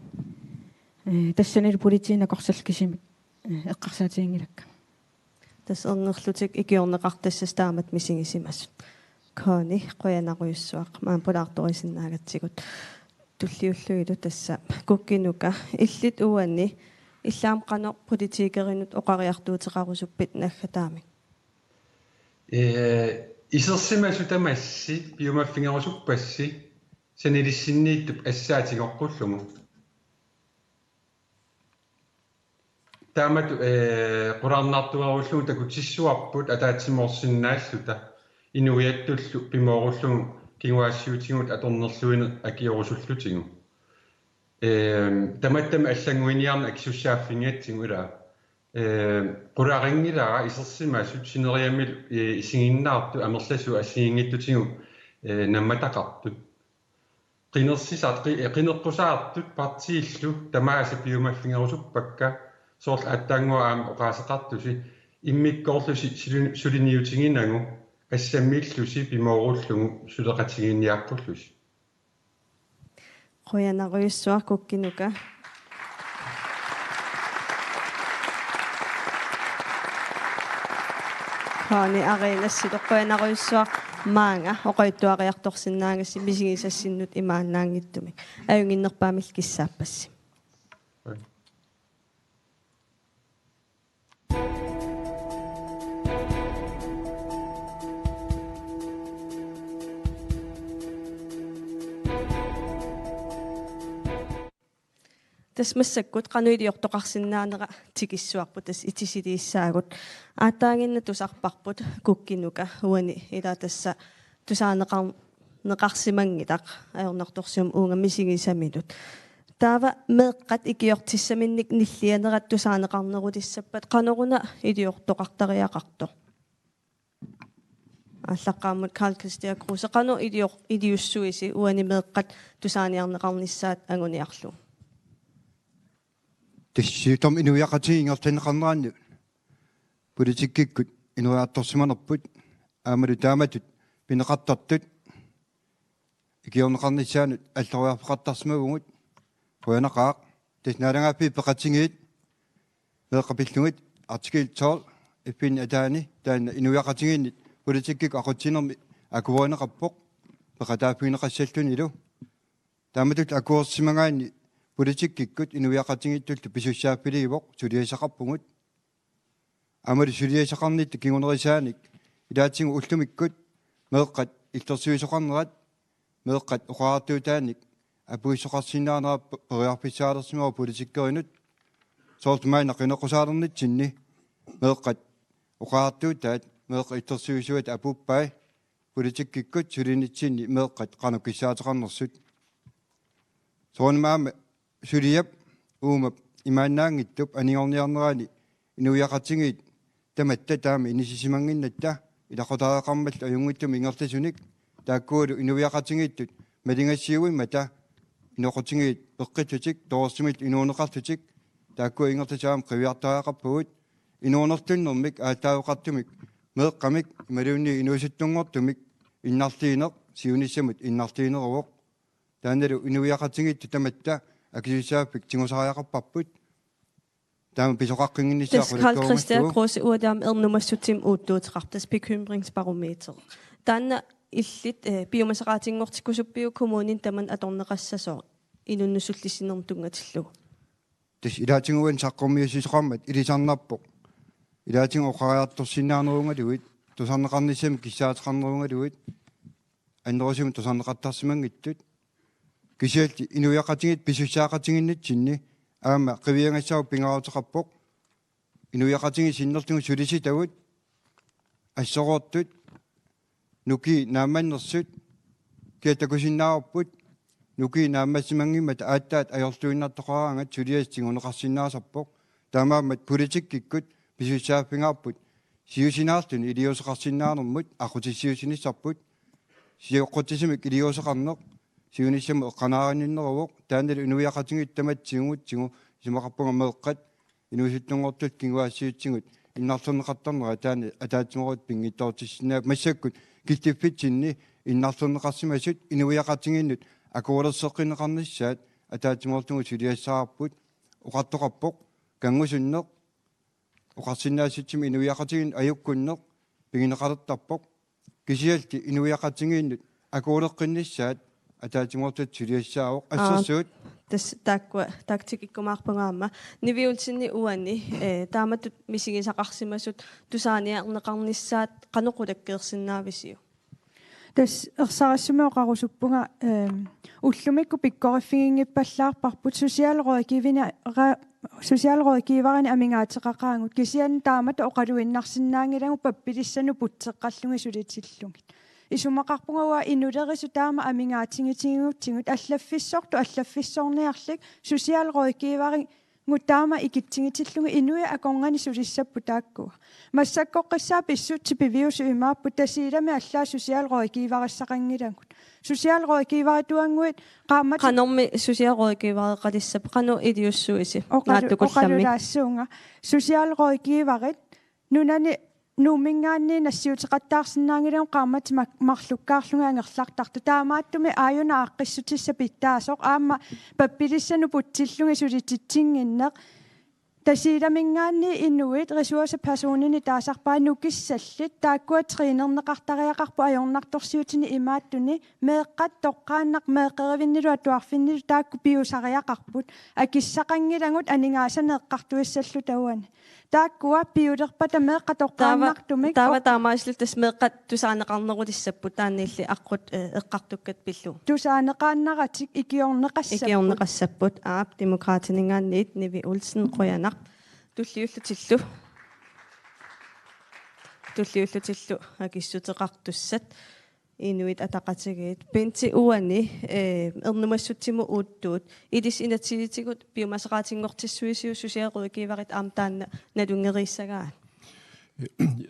Eh, tassanilu politiit nakorsallu kisimik, eh, eqqarsaatiginngilakka. Tassa ernerlutik ikiorneqartassasut taamatut misigisimasut. Connie, qujanarujussuaq maani pulaartorisinnaagatsigut. Tulliulluinnarlugu tassa Kukkinuka, illit uani, illit aamma qanoq politikerinut oqariartuuteqarusuppit naggataamik? Eh, isersimasut tamassi piumaffigerusuppassi sanilissinniittup assaa tigoqqullugu. Taamatut, eh, qularnartuarullugu takutissuarput ataatsimoorsinnaalluta inuiattullu pimoorullugu kinguaassiuutitigut atornerluineq akiorusullutigu. Eh, tamattami allannguiniarneq akisussaaffigigatsigu ilaa. Ee, qularinngilara isersimasut sineriammilu, ee, isiginnaartut amerlasuut assigiinngitsutigut, ee, nammataqartut. Qinersisar-, qi-, ee, qineqqusaartut partiillu tamaasa piumaffigerusuppakka, soorlu aatsaannguaq aamma oqaaseqartusi, immikkoorlusi suli-, suliniutiginagu assammillusi pimoorullugu suleqatigiinniaqqullusi. Qujanarujussuaq Kukkinuka. Kaani Areenassilu qujanarujussuaq maanga oqaluttuariartorsinnaagassi misigisassinnut imaannaanngitsumik. Ajunnginnerpaamillu kissaappassi. Tassa massakkut qanoq iliortoqarsinnaanera tikissuarput, tassa itisiliissaagut. Aatsaaginnaq tusarparput Kukkinuka uani ila tassa tusaaneqar-, neqarsimanngilaq ajornartorsiummik uunga misigisaminut. Taava meeqqat ikiortissaminnik nillianerat tusaaneqarnerulissappat qanoruna iliortoqartariaqartoq? Aallaqqaammut Karl-Kristian Kruse, qanoq ilior-, iliussuisi uani meeqqat tusaaniarneqarnissaat anguniarlugu? Tassa siulittaaq inuiaqatigiit ingerlanneqarneranni politikkikkut ineriartorsimanerput aammalu taamatut pineqartartut ikiorneqarnissaannut alloriarfeqartarsimavugut. Qujanaqaaq. Tassa naalagaaffiit peqatigiit meeqqat pillugit artikel tolv F N-ip ataani taanna inuiaqatigiinnit politikkikkut aqutsinermi akuerineqarpoq peqataaffigineqassallunilu. Taamatut akuersimagaanni politikkikkut inuiaqatigiittullu pisussaaffiliivoq, suliassaqarpugut. Aammalu suliassaqarnitta kingunerisaanik ilaatigut ullumikkut meeqqat illersuisoqarnerat, meeqqat oqariartuutaannik apuussoqarsinnaanerat pe-, periarfissaalersimavoq politikkerinut. Soorlu maanna qineqqusaalernitsinni meeqqat oqariartuutaat, meeqqat illersuisuat apuuppai politikkikkut sulinitsinni meeqqat qanoq kissaateqarnersut. Soorunami aamma suliap uuma imaannaanngitsup anigorniarnerani inuiaqatigiit tamatta taama inissisimannginnatta ilaqutariiqarmallu ajunngitsumik ingerlasunik, taakkualu inuiaqatigiittut maligassiuimmata inoqutigiit peqqillutik torersumillu inuuneqarlutik, taakkua ingerlasut aamma qiviartariaqarpagut. Inuunerlunnermik aallaaveqartumik meeqqamik imaluunniit inuusuttunngortumik innarliineq siunissamut innarliineruvoq. Taannalu inuiaqatigiittut tamatta akisussaaffik tigusariaqarparput. Taama pisoqaqqinnissaa. Tassa Karl-Kristian qulattoorunarlugu. Kruse ualiam ernumassutsimik uuttuuteqarpoq, tassa bekymringsbarometer. Taanna illit, eh, piumasaqaatinngortikkusuppiuk kommunini tamanna atorneqassasoq inunnut sullissinermut tunngatillugu? Tassa ilaatigut uani saqqummiussisoqarmat ilisarnarpoq. Ilaatigut oqariartorsinnaanerugaluit, tusarneqarnissamik kissaateqarnerugaluit, annerusumik tusarneqartarsimanngitsut. Kisianni inuiaqatigiit pisussaaqatigiinnitsinni aamma qiviagassaavoq pingaaruteqarpoq. Inuiaqatigiit sinnerlugit sulisitagut, assoroortut, nukii naammannersut, kia takusinnaavarput, nukii naammassimanngimmata aatsaat ajorluinnartoqaraangat suliassaq tiguneqarsinnaasarpoq. Taamaammat politikkikkut pisussaaffigaarput siusinaarluni iliuuseqarsinnaanermut aqqutissiuussinissarput. Sioqqutsisumik iliuuseqarneq siunissamut eqqanaarinninneruvoq, taannalu inuiaqatigiit tamatta tigugutsigu, isumaqarpunga meeqqat inuusuttunngortut kinguaassiuutitigut innarlerneqartarnerat taanna ataatsimoorluta pinngitsoortissinnaapput. Massakkut killiffitsinni innarlerneqarsimasut inuiaqatigiinnut akuulerseqqinneqarnissaat ataatsimoorluta suliassaraarput. Oqartoqarpoq kanngusunneq oqarsinnaassutsimik inuiaqatigiinnut ajukkunneq pigineqalertarpoq. Kisianni inuiaqatigiinnut akuuleqqinnissaat ataatsimoorluta suliassaavoq. Aa, assersuut. Tassa taakkua taktikikkumaarpunga aamma. Nivi Olsen uani, eh, taamatut misigisaqarsimasut tusaaniarneqarnissaat qanoq qulakkeersinnaavisiuk? Tassa ersarissumik oqarusuppunga, ehm, ullumikkut pikkoriffiginngippallaarparput socialrådgivini ra-, socialrådgiverinik amigaateqaqaagut, kisianni taamatut oqaluinnarsinnaanngilagut pappilissanut putseqqallugit sulitillugit. Isumaqarpunga uanga inulerisut taama amigaatigitigigut, allaffissortut allaffissorniarlik socialrådgiveri Taama ikitsinngitillugit inuit akornanni sulissapput taakkua. Massakkorpiaq pissutsit piviusut imaapput Tasiilami allaat socialrådgiverissaqanngilagut. Socialrådgiverituannguit qaammat qanormi socialrådgivereqalissappat, qanoq iliussuisi? Oqalu-, naatsukullami. Oqalulaassuunga. Socialrådgiverit nunani Nuumminngaanniit nassiuteqattaarsinnaanngilagut qaammatit ma-, marlukkaarlugit angerlartartut. Taamaattumik aajuna aaqqissutissaq pitsaasoq aamma pappilissanut putsillugit sulititsinnginneq. Tasiilaminngaanniit inuit ressourcepersoninik taasarpaat nukissallit taakkua trænerneqartariaqarput ajornartorsiutini imaattuni meeqqat toqqaannaq meeqqerivinnilu atuarfinnilu taakku piusariaqarput akissaqanngilagut aningaasanik eqqartuissalluta uani. Taakkua piulerpata meeqqat toqqaannartumik. Taava, taava taamaasilluta tassa meeqqat tusaaneqarnerulissapput taanna illit aqqut, eh, eqqartukkat pillugu. Tusaaneqaannaratik ikiorneqassapput. Ikiorneqassapput, aap, Demokraatininngaanniit Nivi Olsen, qujanaq. Tulliullutillu. Tulliullutillu akissuteqartussat. Inuit Ataqatigiit. Bente, uani, eh, ernumassutsimut uuttuut. Ilissi inatsisitigut piumasaqaatinngortissuisiuk socialrådgiverit aamma taanna nalunngeriissagaat?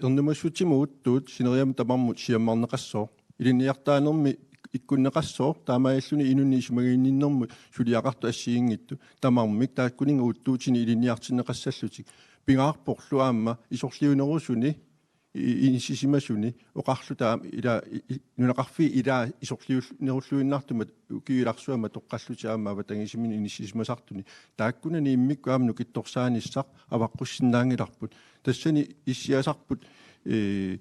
Ernumassutsimut uuttuut sineriammi tamarmut siammarneqassooq. Ilinniartitaanermi ikkunneqassooq, taamaalilluni inunnik isumaginninnermut suliaqartut assigiinngitsut. Tamarmik taakkuninnga uuttuutini ilinniartinneqassallutik. Pingaarporlu aamma isorliunerusuni i-, inissisimasuni oqarluta aamma ila i-, i-, nunaqarfiit ila isorliulluinnartumik ukiut ilarsua matoqqallutik aamma avatangiisinni inissisimasartuni. Taakkunani immikkut aamma nukittorsaanissaq avaqqussinnaanngilarput. Tassani issiasarput, eh,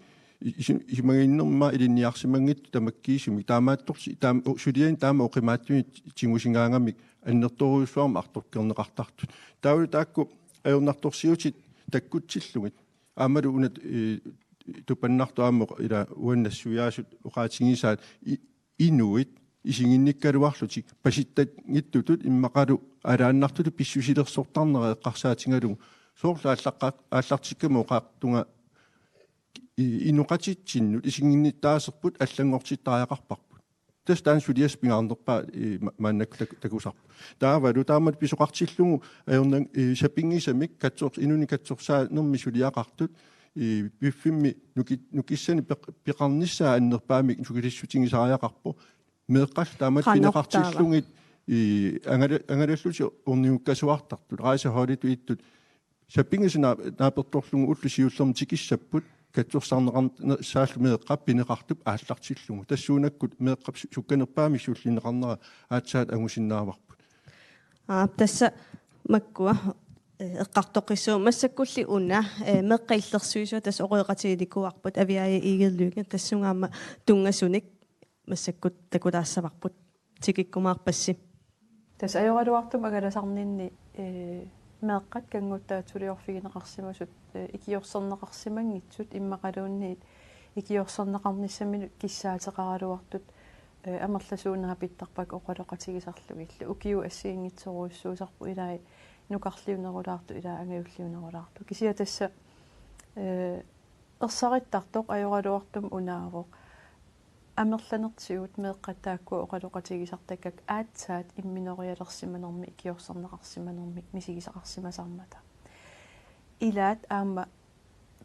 i-, isu-, isumaginninnermut ilinniarsimanngitsut tamakkiisumik. Taamaattorli-, taam-, u-, suliani taama oqimaatsunik tigusigaangamik annertoorujussuarmik artorkerneqartartut. Taavalu taakku ajornartorsiutit takkutsillugit. Aammalu una, eh, tupannartoq aamma ila uani nassuiaasut oqaatigisaat i-, inuit isiginnikkaluarlutik pasitsanngitsutut immaqalu aalaannartutut pissusilersortarnera eqqarsaatigalugu. Soorlu aallaqqa-, aallartikkama oqartunga i-, inoqatitsinnut isiginnittaaserput allanngortittariaqarparput. Tassa taanna suliassaq pingaarnerpaaq, eh, ma-, maannakkut tak-, takusarpoq. Taavalu taamatut pisoqartillugu ajornanngilaq, eh, sapinngisamik katsor-, inunnit katsorsaanermi suliaqartut, eh, piffimmi nuki-, nukissanik peq-, peqarnissaa annerpaamik sukilissutigisariaqarpoq. Meeqqat taamatut qanoq taava pineqartillugit, eh, angala-, angalallutik ornigukkasuartartut, rejseholditut ittut, sapinngisaq naa-, naapertorlugu ulloq siullermi tikissapput, katsorsarneqarn-, ne-, saallu meeqqat pineqartup aallartillugu. Tassuunakkut meeqqap su-, sukkanerpaamik sullinneqarnera aatsaat angusinnaavarput. Aap, tassa makkua, eh, eqqartoqqissuugut massakkulli una, eh, meeqqat illersuisuat tassa oqaloqatiginikuuarput Aviaja Egede Lynge, tassunga aamma tunngasunik massakkut takulaassavarput, tikikkumaarpassi. Tassa ajoraluartumik angalasarninni, eh, meeqqat kannguttaatsuliorfigineqarsimasut, eh, ikiorserneqarsimanngitsut immaqaluunniit ikiorserneqarnissaminut kissaateqaraluartut, eh, amerlasuut naapittarpakka oqaloqatigisarlugillu. Ukiut assigiinngitsorujussuusarput, ilai nukarliunerulaartut, ilai angajulliunerulaartut. Kisianni tassa, eh, ersarittartoq ajoraluartumik unaavoq. Amerlanertigut meeqqat taakkua oqaloqatigisartakkakka aatsaat imminorialersimanermik ikiorserneqarsimanermik misigisaqarsimasarmata. Ilaat aamma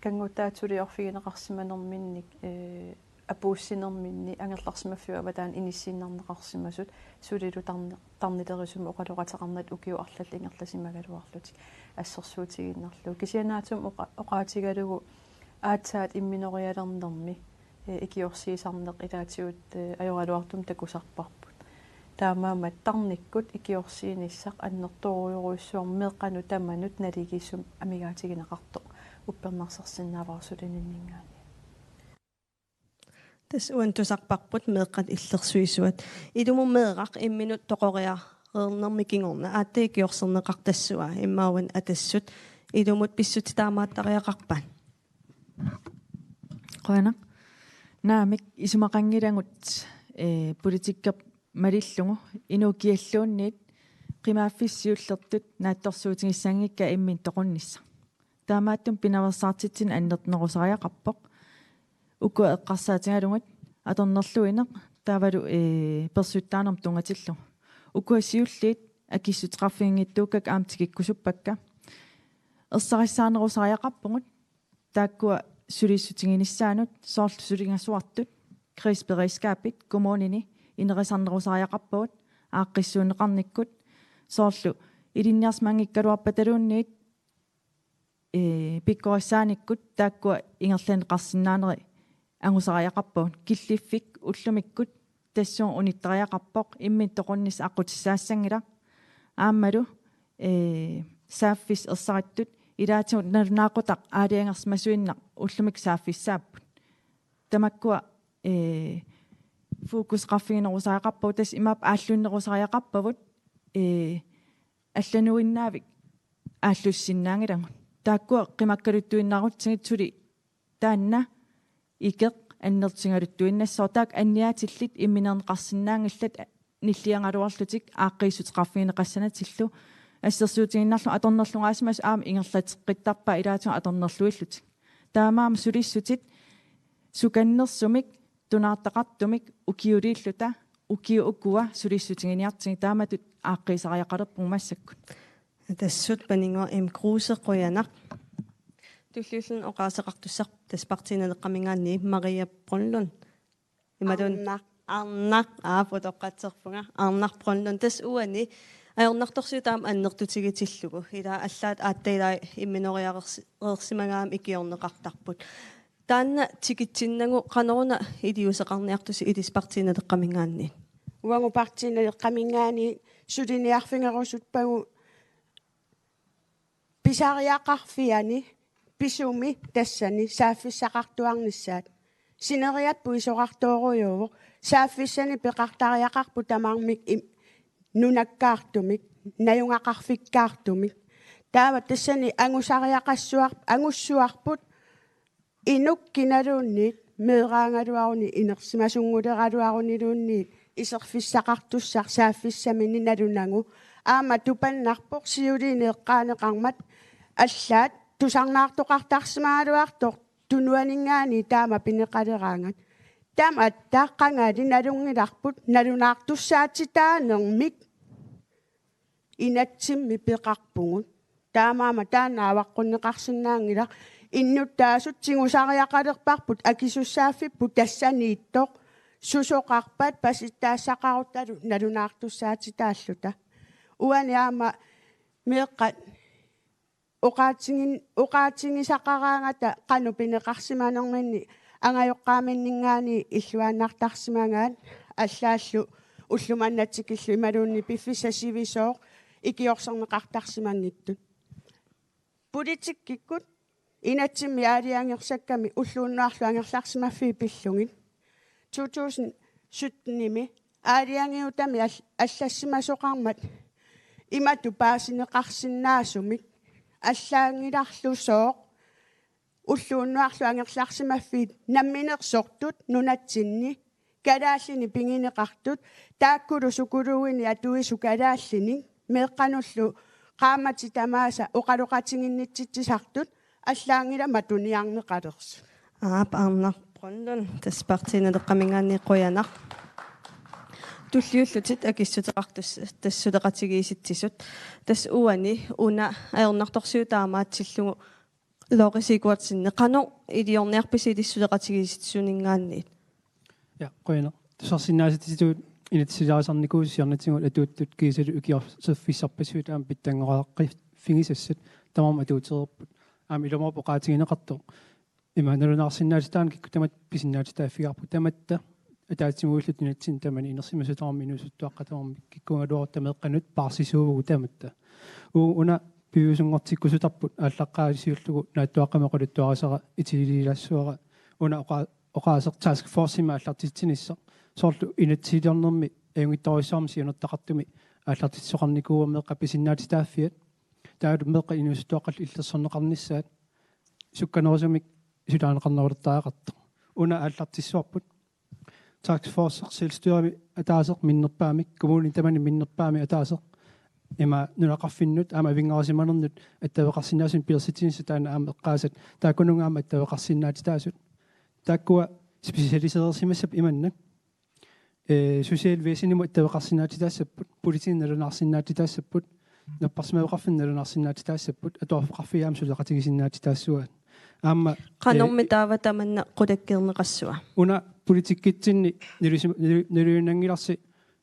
kannguttaatsuliorfigineqarsimanerminnik, eh, apuussinerminni angerlarsimaffiup avataani inissiinnarneqarsimasut sulilu tarni-, tarnilerisumik oqaloqateqarnata ukiut arlallit ingerlasimagaluarlutik assersuutigiinnarlugu. Kisianni naatsumik oqa-, oqaatigalugu aatsaat imminorialernermi, eh, ikiorsiisarneq ilaatigut, eh, ajoraluartumik takusarparput. Taamaammat tarnikkut ikiorsiinissaq annertoorujorujussuarmik meeqqanut tamanut naligiissumik amigaatigineqartoq uppernarsersinnaavara sulininninngaanniit. Tassa uani tusarparput meeqqat illersuisuat. Ilumut meeraq imminut toqoriareernermi kingorna aatsaat ikiorserneqartassavaa, immaqa uani Atassut. Ilumut pissutsit taamaattariaqarpat? Qujanaq. Naamik, isumaqanngilagut, eh, politikkerput malillugu inuup kialluunniit qimaaffissat siullertut naatsorsuutigissanngikkaat imminut toqunnissaq. Taamaattumik pinaveersaartitsineq annertunerusariaqarpoq. Ukua eqqarsaatigalugit atornerluineq taavalu, eh, persuttaanermut tunngatillugu. Ukua siulliit akissuteqarfiginngitsuukkakka aamma tikikkusuppakka. Ersarissaanerusariaqarpugut taakkua sulissutiginissaannut, soorlu sulingasuartut, kriseberedskabit kommunini inerisarnerusariaqarpagut, aaqqissuunneqarnikkut, soorlu ilinniarsimanngikkaluarpataluunniit, ee, pikkorissaanikkut taakkua ingerlanneqarsinnaaneri angusariaqarpagut. Killiffik ullumikkut tassunga unittariaqarpoq, imminut toqunnissaq aqqutissaassanngilaq. Aammalu, ee, saaffissat ersarittut ilaatigut nalunaaqutaq aalajangersimasuinnaq ullumikkut saaffissaapput. Tamakkua, ee, fokuseqarfiginerusariaqarpagut, tassa imaappoq aallunnerusariaqarpagut, ee, allanuinnaavik aallussinnaanngilagut. Taakkua qimakkaluttuinnaarutsigit suli taanna ikeq annertusigaluttuinnassooq, taakku anniaatillit imminerneqarsinnaanngillat nilliagaluarlutik aaqqiissuteqarfigineqassanatillu. Assersuutigiinnarlugu atornerlugaasimasut aamma ingerlateqqittarpaat ilaatigut atornerluillutik. Taamaammat sulissutit sukannersumik tunaartaqartumik ukiuliilluta, ukiut ukua sulissutiginiartigit, taamatut aaqqiisariaqalerpugut massakkut. Tassa Paninnguaq M. Kruse, qujanaq. Tulliulluni oqaaseqartussaq tassa Partii Naleqqaminngaanniit Maria Brønlund. Imaluunniit Arnaq. Arnaq, aap, utoqqatserpunga. Arnaq Brønlund, tassa uani ajornartorsiut taama annertutigitillugu. Ila allaat aatsaat ilai imminoriareersi-, reersimagaangama ikiorneqartarput. Taanna tikitsinnagu qanoruna iliuuseqarniartusi ilissi Partii Naleqqaminngaanniit? Uagut Partii Naleqqaminngaanniit suliniarfigerusuppagut pisariaqarfiani pisumi tassani saaffissaqartuarnissaat. Sineriak puisorartoorujuuvoq. Saaffissani peqartariaqarput tamarmik im-, nunakkaartumik, najugaqarfikkaartumik. Taava tassani angusariaqassuar-, angussuarput inuk kinaluunniit meeraagaluaruni, inersimasunnguleragaluaruniluunniit iserfissaqartussaq saaffissaminni nalunagu. Aamma tupannarpoq siuliini eqqaaneqarmat allaat tusarnaartoqartarsimagaluartoq tunuaninngaanniit taama pineqaleraangat. Tamatta qangali nalunngilarput nalunaartussaatitaanermik inatsimmi peqarpugut. Taamaammat taanna avaqqunneqarsinnaanngilaq. Innuttaasut tigusariaqalerparput akisussaaffipput tassaniittoq susoqarpat pasitsaassaqaruttalu nalunaartussaatitaalluta. Uani aamma meeqqat oqaatigin-, oqaatigisaqaraangata qanoq pineqarsimanerminni angajoqqaaminninngaanniit illuaannartarsimagaat, allaallu ulloq manna tikillugu imaluunniit piffissaq sivisooq ikiorserneqartarsimanngitsut. Politikkikkut inatsimmi aalajangersakkami ulloq unnuarlu angerlarsimaffiit pillugit. To tusind syttenimi aalajangiutami al-, allassimasoqarmat imatut paasineqarsinnaasumik allaanngilarlusooq ulloq unnuarlu angerlarsimaffiit namminersortut nunatsinni kalaallinik pigineqartut, taakkulu sukuluuini atuisut kalaallinik, meeqqanullu qaammatit tamaasa oqaloqatiginnitsitsisartut, allaanngilaq matuniarneqalersut. Aap, Arnaq Brønlund, tassa Partii Naleqqaminngaanniit, qujanaq. Tulliullutit akissuteqartussat tassa suleqatigiissitsisut. Tassa uani una ajornartorsiut taamaatsillugu Lori Siegfriedsen, qanoq iliorniarpisi ilissi suleqatigiissitsisuninngaanniit? Ja, qujanaq. Tusarsinnaasatitut inatsisilaarnikuusoq siornatigut atuuttut kiisalu ikiorserfissarpassuit aamma pitsanngoraqqiiffigisassat tamarmik atuutereerput. Aamma ilumoorpoq oqaatigineqartoq. Ima nalunaarsinnaatitaaneq kikkut tamatta pisinnaatitaaffigaarput, tamatta ataatsimoorluta nunatsinni tamani inersimasut tamarmik inuusuttuaqqat tamarmik kikkuugaluarutta meeqqanut paarsisuuvugut tamatta. Uu, una piviusunngortikkusutarput aallaqqaasiullugu naatsuaqqamik oqaluttuarisara itiliilaassuara una oqa-, oqaaseq taskforcimik aallartitsinissaq. Soorlu inatsisiliornermi ajunngitsorujussuarmik siunertaqartumi aallartitsisoqarnikuuvoq meeqqat pisinnaatitaaffiat. Taavalu meeqqat inuusuttuaqqallu illersorneqarnissaat sukkanerusumik sulaaneqarnerulertariaqartoq. Una aallartissuarput. Taskforce selvstyremi ataaseq minnerpaamik, kommunini tamani minnerpaamik ataaseq. Ima nunaqarfinnut aamma avinngarusimanernut attaveqarsinnaasunik pilersitsinissaq taanna aamma eqqaasat. Taakkununnga aamma attaveqarsinnaatitaasut. Taakkua specialiseersimassappat imannak. ee, socialvæsenimut attaveqarsinnaatitaassapput, politiinut nalunaarsinnaatitaassapput, napparsimmaveqarfinnut nalunaarsinnaatitaassapput, atuarfeqarfiit aamma suleqatigisinnaatitaassavaat. Aamma, ee, qanormi taava tamanna qulakkeerneqassava? Una politikkitsinni nalusi-, nalu-, naluinnanngilarsi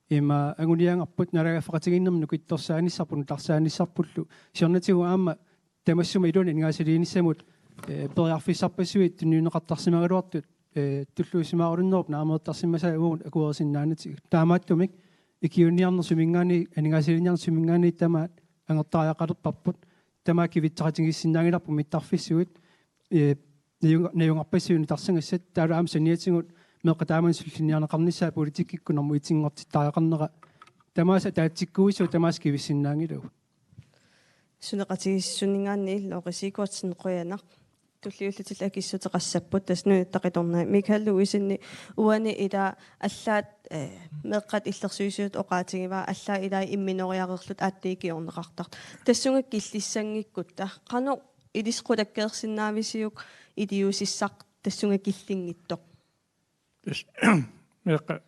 ima anguniagarput naalagaaffeqatigiinnermi nukittorsaanissarput, nutarsaanissarpullu. Siornatigut aamma tamassuma iluani aningaasaliinissamut, ee, periarfissarpassuit tunniunneqartarsimagaluartut, ee, tulluusimaarunnerup naameertarsimasaa uagut akuerisinnaanatik. Taamaattumik ikiuiniarneq suminngaanniit, aningaasaliiniarneq suminngaanniit tamaat angertariaqalerparput. Tamaat kivitseqatigiissinnaanngilarput mittarfissuit, ee, najunga-, najugaqarpassuit nutarsagassat, taavalu aamma saniatigut meeqqat taamani sullinniarneqarnissaat politikkikkut normu et-inngortittariaqarnera. Tamaasa ataatsikkuuissuugut, tamaasa kivissinnaanngilagut. Suleqatigiissitsisuninngaanniit Lori Siegfriedsen, qujanaq. Tulliullutillu akissuteqassapput, tassa Nunatta Qitornai. Michael Louisen, uani ila allaat, eh, meeqqat illersuisuut oqaatigivaa, allaat ilai imminoriareerlutik aatsaat ikiorneqartartut. Tassunga killissanngikkutta qanoq ilissi qulakkeersinnaavisiuk iliuusissaq tassunga killinngitsoq? Tassa meeqqat,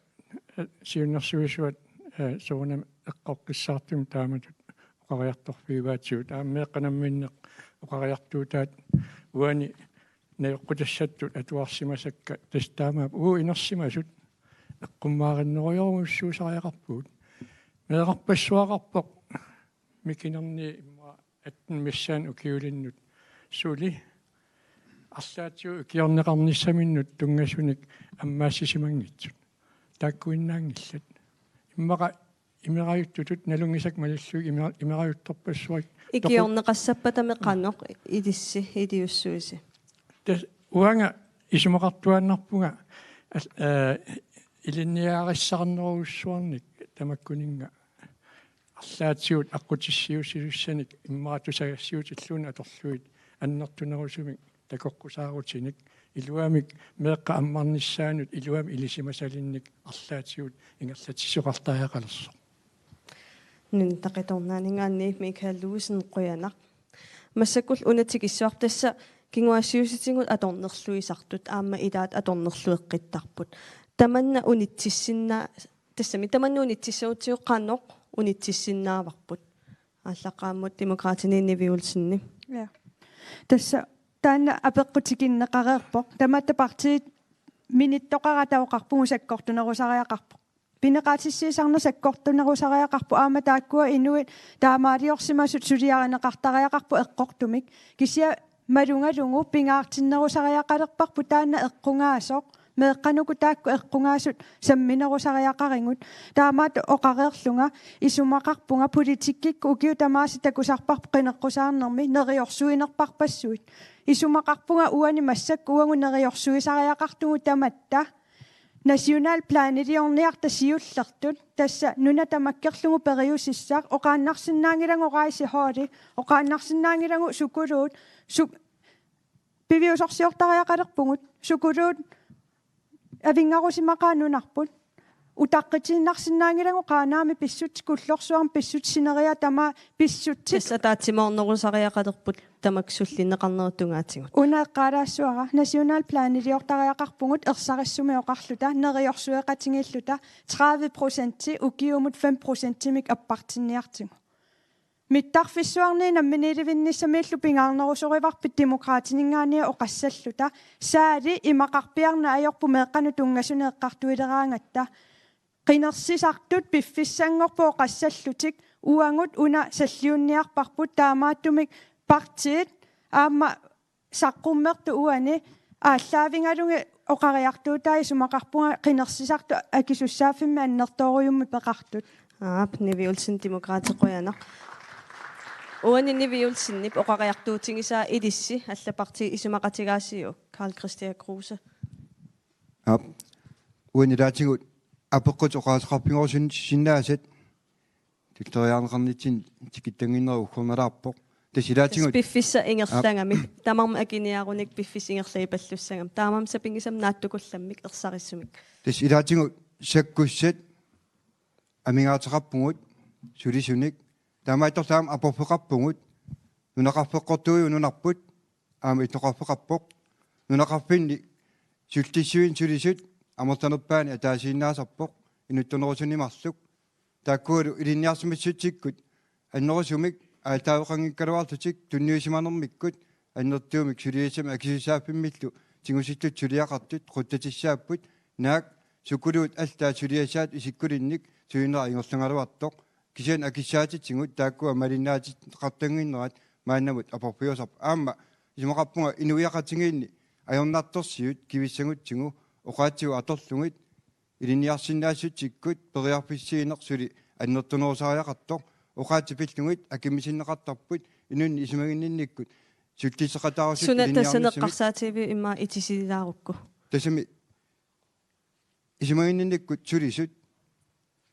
eh, siunnersuisuat, eh, soorunami eqqoqqissaartumik taamatut oqariartorfigivaatigut. Aamma meeqqat namminneq oqariartuutaat uani najoqqutassattut atuarsimasakka, tassa taamaappoq uagut inersimasut eqqummaarinnerujorujussuusariaqarpugut. Meerarpassuaqarpoq mikinerni immaqa atten missaani ukiulinnut suli arlaatigut ikiorneqarnissaminnut tunngasunik ammaassisimanngitsut. Taakkuinnaanngillat. Immaqa imerajuttutut nalunngisakka malillugit imera-, imerajuttorpassuit. Toqu- Ikiorneqassappatami qanoq ilissi iliussuisi? Tassa uanga isumaqartuaannarpunga al-, eh, ilinniagarissaqarnerujussuarnik tamakkuninnga arlaatigut aqqutissiuussisussanik immaqa tusagassiuutilluunniit atorlugit annertunerusumik takoqqusaarutinik, iluamik meeqqat ammarnissaannut iluamik ilisimasalinnik arlaatigut ingerlatsisoqartariaqalersoq. Nunatta Qitornaaninngaanniit Michael Louisen, qujanaq. Massakkut una tikissuarput, tassa kinguaassiuutitigut atornerluisartut aamma ilaat atornerlueqqittarput. Tamanna unitsissinnaa-, tassami tamanna unitsissagutsigu qanoq unitsissinnaavarput? Aallaqqaammut Demokraatini Nivi Olsen. Ja. Tassa taanna apeqqutiginneqareerpoq. Tamatta partiit minittoqarata oqarpugut sakkortunerusariaqarpoq. Pineqaatissiisarneq sakkortunerusariaqarpoq, aamma taakkua inuit taamaaliorsimasut suliarineqartariaqarput eqqortumik. Kisianni malugalugu pingaartinnerusariaqalerparput taanna eqqugaasoq, meeqqanuku taakku eqqugaasut samminerusariaqarigut. Taamaattoq oqareerlunga isumaqarpunga politikkikkut ukiut tamaasa takusarparput qineqqusaarnermi neriorsuinerparpassuit. Isumaqarpunga uani massakkut uagut neriorsuisariaqartugut tamatta nationalplaniliorniarta siullertut, tassa nuna tamakkerlugu periusissaq, oqaannarsinnaanngilagut rejseholdi, oqaannarsinnaanngilagut sukuluut, su-, piviusorsiortariaqalerpugut, sukuluut avinngarusimaqaat nunarput, utaqqitiinnarsinnaanngilagut Qaanaami pissutsit, Kullorsuarmi pissutsit, sineriak tamaat pissutsit. Tassa ataatsimoornerusariaqalerput tamakku sullinneqarnerup tungaatigut. Una eqqaalaassavara, nationalplaniliortariaqarpugut ersarissumik oqarluta, neriorsueqatigiilluta, tredive procenti ukiumut fem procentimik appartinniartigu. Mittarfissuarnit namminiilivinnissamiillu pingaarnerusorivarput Demokraatininngaanniit oqassalluta, saali imaqarpiarneq ajorput meeqqanut tunngasunik eqqartuileraangatta. Qinersisartut piffissanngorput oqassallutik, uagut una salliunniarparput, taamaattumik partiit aamma saqqummertut uani aallaavigalugit oqariartuutaat, isumaqarpunga qinersisartut akisussaaffimmik annertoorujummik peqartut. Aap, Nivi Olsen, Demokraatit, qujanaq. Uani Nivi Olsenip oqariartuutigisaa ilissi allat partiit isumaqatigaasiuk, Karl-Kristian Kruse? Aap. Uani ilaatigut apeqqutit oqaaseqarfigerusunnaasatit tulleriiaarneqarnitsinni tikittannginnerat uggornalaarpoq. Tassa ilaatigut, tassa piffissaq ingerlagami. Aap. Tamarmik akiniaarunik piffissaq ingerlagipallassagamik. Taamaammat sapinngisamik naatsukullammik ersarissumik. Tassa ilaatigut sakkussat amigaateqarpugut sulisunik. Taamaattorli aamma aporfeqarpugut. Nunaqarfeqqortuujuvoq nunarput, aamma illoqarfeqarpoq. Nunaqarfinni sullissivinni sulisut amerlanerpaani ataasiinnaasarpoq. inuttunerusuni marluk. Taakkualu ilinniarsimassutsikkut annerusumik aaltaaveqanngikkaluarlutik tunniusimanermikkut annertuumik suliassamik akisussaaffimmilu tigusillugit suliaqartut qutsatissaapput, naak sukuluut allaat suliassaat isikkulinnik sulineq ingerlagaluartoq. Kisianni akissaatitigut taakkua malinnaatinneqartannginnerat maannamut aporfiusarpoq. Aamma isumaqarpunga inuiaqatigiinni ajornartorsiut kivissagutsigu oqaatsigut atorlugit ilinniarsinnaassutsikkut periarfissiineq suli annertunerusariaqartoq, oqaatsit pillugit akimmisinneqartarput inunnik isumaginninnikkut sullisseqataasut. Suna tassani ilinniarnissamik eqqarsaatigiviuk immaqa itisilaarukku? Tassami isumaginninnikkut sulisut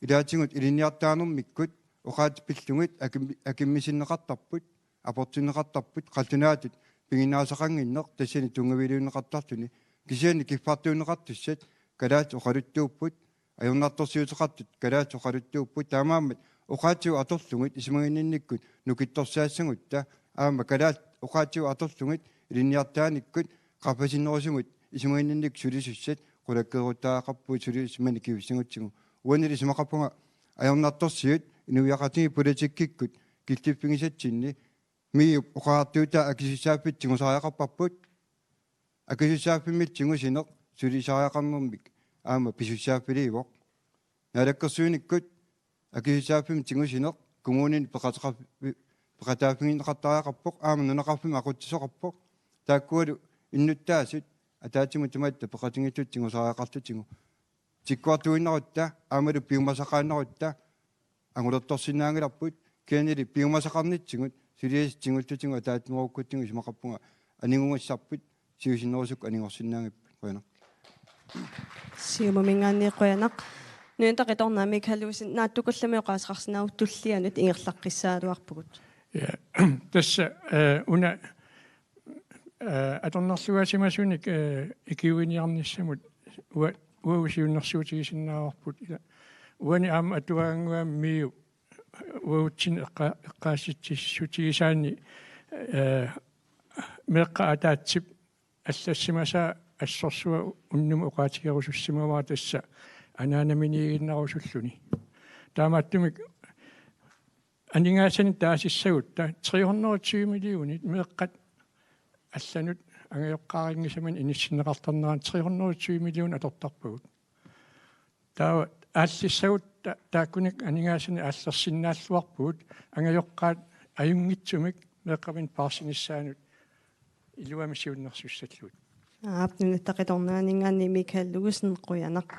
ilaatigut ilinniartitaanermikkut oqaatsit pillugit akim-, akimmisinneqartarput, aportinneqartarput, qallunaatut piginnaasaqannginneq tassani tunngaviliunneqartarluni. Kisianni kiffartuunneqartussat kalaallit oqaluttuupput, ajornartorsiuteqartut kalaallit oqaluttuupput, taamaammat oqaatsigut atorlugit isumaginninnikkut nukittorsaassagutta aamma kalaallit oqaatsigut atorlugit ilinniartitaanikkut qaffasinnerusumut isumaginninnikkut sulisussat qulakkeeruttariaqarpugut suliassat manna kivissagutsigu. Uanili isumaqarpunga ajornartorsiut inuiaqatigiit politikkikkut killiffigisatsinni MIO-p oqariartuutaa akisussaaffik tigusariaqarparput. Akisussaaffimmik tigusineq sulisariaqarnermik aamma pisussaaffiliivoq. Naalakkersuinikkut akisussaaffimmik tigusineq kommunini peqateqarfi-, peqataaffigineqartariaqarpoq, aamma nunaqarfimmi aqutsisoqarpoq. Taakkualu innuttaasut ataatsimut tamatta peqatigiissut tigusariaqarlutigu. Tikkuartuinnarutta aammalu piumasaqaannarutta angulertorsinnaanngilarput, kisiannili piumasaqarnitsigut suliassat tigullutigu ataatsimeerukkutsigu isumaqarpunga anigugassarput siusinnerusukkut anigorsinnaanngipput. Qujanaq. Siumuminngaanniit qujanaq. Nunatta Qitornaa, Michael Olsen, naatsukullammik oqaaseqarsinnaavoq, tullianut ingerlaqqissaagaluarpugut. Ja, tassa, eh, una, eh, atornerlugaasimasunik, eh, ikiuiniarnissamut ua-, uagut siunnersuutigisinnaavarput ila. Uani aamma atuagannguami MIO uagutsinnut eqqa-, eqqaasitsissutigisaanni, eh, meeqqat ataatsip allassimasaa assorsuaq unnumut oqaatigerusussimavara, tassa anaanaminiiginnarusulluni. Taamaattumik aningaasanik taasissagutta tre hundrede og tyve millionit meeqqat allanut angajoqqaarinngisamik inissinneqartarnerat tre hundrede og tyve millionit atortarpagut. Taava aallissagut ta-, taakkununnga aningaasanik aallersinnaalluarpugut, angajoqqaat ajunngitsumik meeqqaminnik paarsinissaannut iluamik siunnersussallugit. Aap, Nunatta Qitornaaninngaanniit Michael Olsen, qujanaq.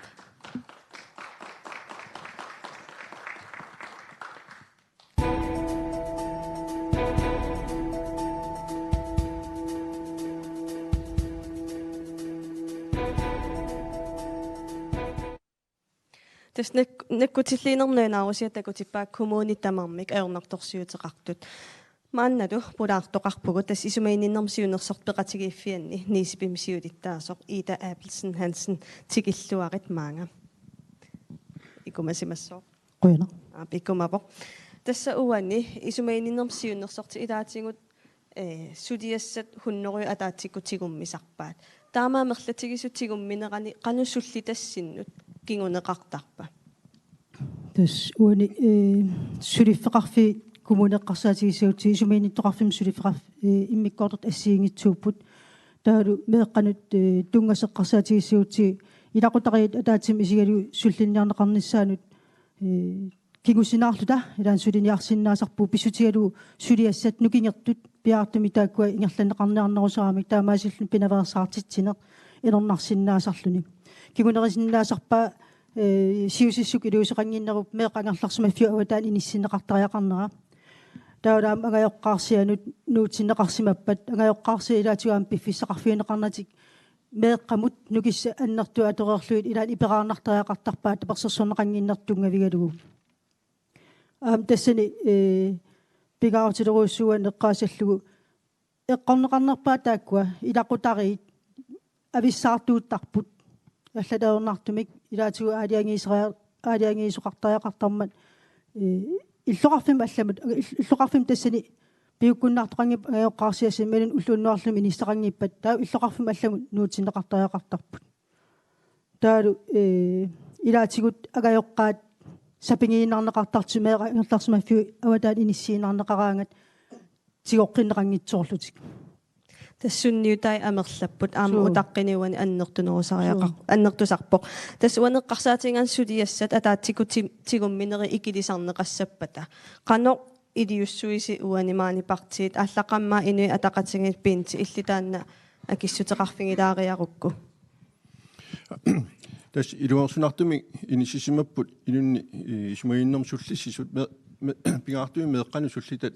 Tassa nak-, nakkutilliinermi nalunaarusiat takutippaat kommunit tamarmik ajornartorsiuteqartut. Maannalu pulaartoqarpugut, tassa isumaginninnermi siunnersortut peqatigiiffianni NIISIP-imi siulittaasoq Ida Abelsen Hansen, tikilluarit maanga. Ikumasimassooq. Qujanaq. Aap, ikumavoq. Tassa uani isumaginninnermi siunnersortit ilaatigut, eh, suliassat hunnorujut ataatsikkut tigummisarpaat. Taama amerlatigisut tigumminerani qanoq sullitassinnut kinguneqartarpa? Tassa uani, eh, suliffeqarfiit kommunip eqqarsaatigissagutsigu, Isumaginnittoqarfimmut suliffeqarf-, eh, immikkoortortut assigiinngitsuupput. Taavalu meeqqanut, eh, tunngasut eqqarsaatigissagutsigu ilaqutariit ataatsimut isigalugu sullinniarneqarnissaannut, eh, kingusinaarluta ilaanni suliniarsinnaasarpugut, pissutigalugu suliassat nukingertut piaartumik taakkua ingerlanneqarniarnerusaramik, taamaasilluni pinaveersaartitsineq inornarsinnaasarluni. Kingunerisinnaasarpaa, eh, siusissukkut iliuuseqannginnerup meeqqat angerlarsimaffiup avataani inissinneqartariaqarnera. Taavalu aamma angajoqqaarsianut nuutsinneqarsimappat, angajoqqaarsiat ilaatigut aamma piffissaqarfigineqarnatik meeqqamut nukissat annertuut atoreerlugit ilaanni iperaarnartariaqartarpaat tapersersorneqannginnertut tunngavigalugu. Aamma tassani, eh, pingaarutilerujussuugaanni eqqaassallugu eqqorneqarnerpaat taakkua ilaqutariit avissaartuuttarput. Allatut ajornartumik ilaatigut aalajangiisera-, aalajangiisoqartariaqartarmat, eh, illoqarfimmut allamut, ill-, illoqarfimmut tassani piukkunnartoqanngippat angajoqqaarsiassat imaluunniit ulloq unnuarlu ministeqanngippat, taava illoqarfimmut allamut nuutsinneqartariaqartarput. Taavalu, eh, ilaatigut angajoqqaat sapigiinnarneqartartut meeraq ingerlarsimaffiup avataani inissiinnarneqaraangat tigoqqinneqanngitsoorlutik. Tassunniutai amerlapput aamma Suu. utaqqini uani annertunerusariaqar-, Suu. annertusarpoq. Tassa uani eqqarsaatigigaanni suliassat ataatsikkut ti-, tigumminerit ikilisarneqassappata. Qanoq iliussuisi uani maani partiit aallaqqaammut Inuit Ataqatigiit Bent illit taanna akissuteqarfigilaariarukku? Tassa iluarsunartumik inissisimapput inunnik, eh, isumaginninnermik sullissisut me-, me-, pingaartumik meeqqanut sullitat,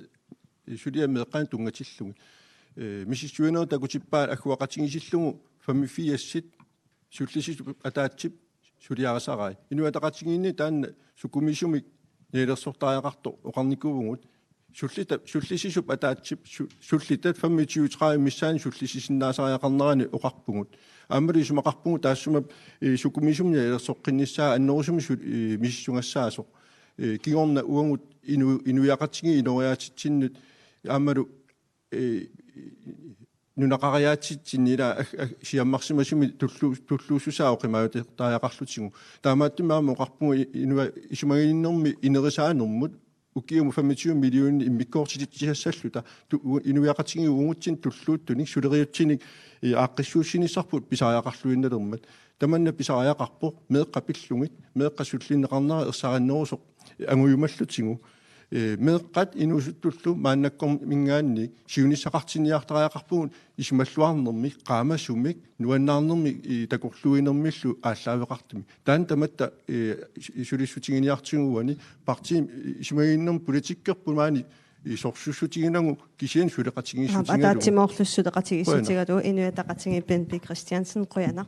eh, suliat meeqqanut tunngatillugit. Eh, misissuinerit takutippaat agguaqatigiissillugu femogfirsit sullissisup ataatsip suliarisarai. Inuit Ataqatigiinni taanna sukumiisumik nalilersortariaqartoq oqarnikuuvugut. Sullita-, sullissisup ataatsip su-, sullitat femogtyve tredive missaanni sullissisinnaasariaqarnerani oqarpugut. Aammalu isumaqarpugut taassuma, eh, sukumiisumik nalilersoqqinnissaa annerusumik su-, eh, misissugassaasoq. Eh, kingorna uagut inu-, inuiaqatigiit inooriaatsitsinnut aammalu, eh, nunaqariaatsitsinni ila ag-, ag-, siammarsimasumik tullu-, tulluussusaa oqimaajuteqartariaqarlutigu. Taamaattumik aamma oqarpugut i-, inua-, isumaginninnermi inerisaanermut ukiumut femogtyve millionit immikkoortitsissalluta tu-, u-, inuiaqatigiit uagutsinnut tulluuttunik suleriaatsinik, eh, aaqqissuussinissarput pisariaqarluinnalermat. Tamanna pisariaqarpoq meeqqat pillugit, meeqqat sullinneqarnera ersarinnerusoq angujumallutigu. Eh, meeqqat inuusuttullu maannakkorminngaanniit siunissaqartinniartariaqarpugut isumalluarnermik, qaamasumik, nuannaarnermik, eh, takorluuinermillu aallaaveqartumik. Taanna tamatta, eh, su-, sulissutiginiartigu uani partiimi, eh, isumaginninnermi politikkerput maani, eh, sorsussutiginagu kisianni suleqatigiissutigalugu. Aap, ataatsimoorlusi suleqatigiissutigalugu. Qujanaq. Inuit Ataqatigiit Bendt B. Kristiansen, qujanaq.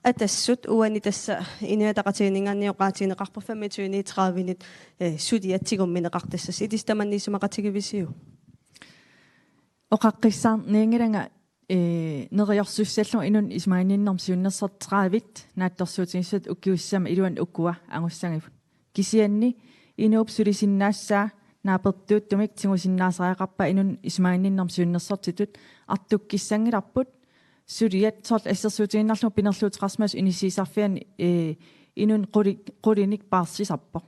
Atassut uani tassa Inuit Ataqatigiinninngaanniit oqaatigineqarpoq femogtyve-nit tredive-nit, eh, suliat tigummineqartassasut. Ilissi tamanna isumaqatigivisiuk? Oqaqqissaarnianngilanga, eh, neriorsussallunga inunnut isumaginninnermut siunnersortut tredive naatsorsuutigissavatit ukiut sisamat iluanni ukua angussagivut. Kisianni inuup sulisinnaassusaa naapertuuttumik tigusinnaasariaqarpaa inunnut isumaginninnermut siunnersortitut artukkissanngilarput suliat soorlu assersuutigiinnarlugu pinerluuteqarsimasut inissiisarfianni, eh, inunnut quli-, qulinik paarsisarpoq.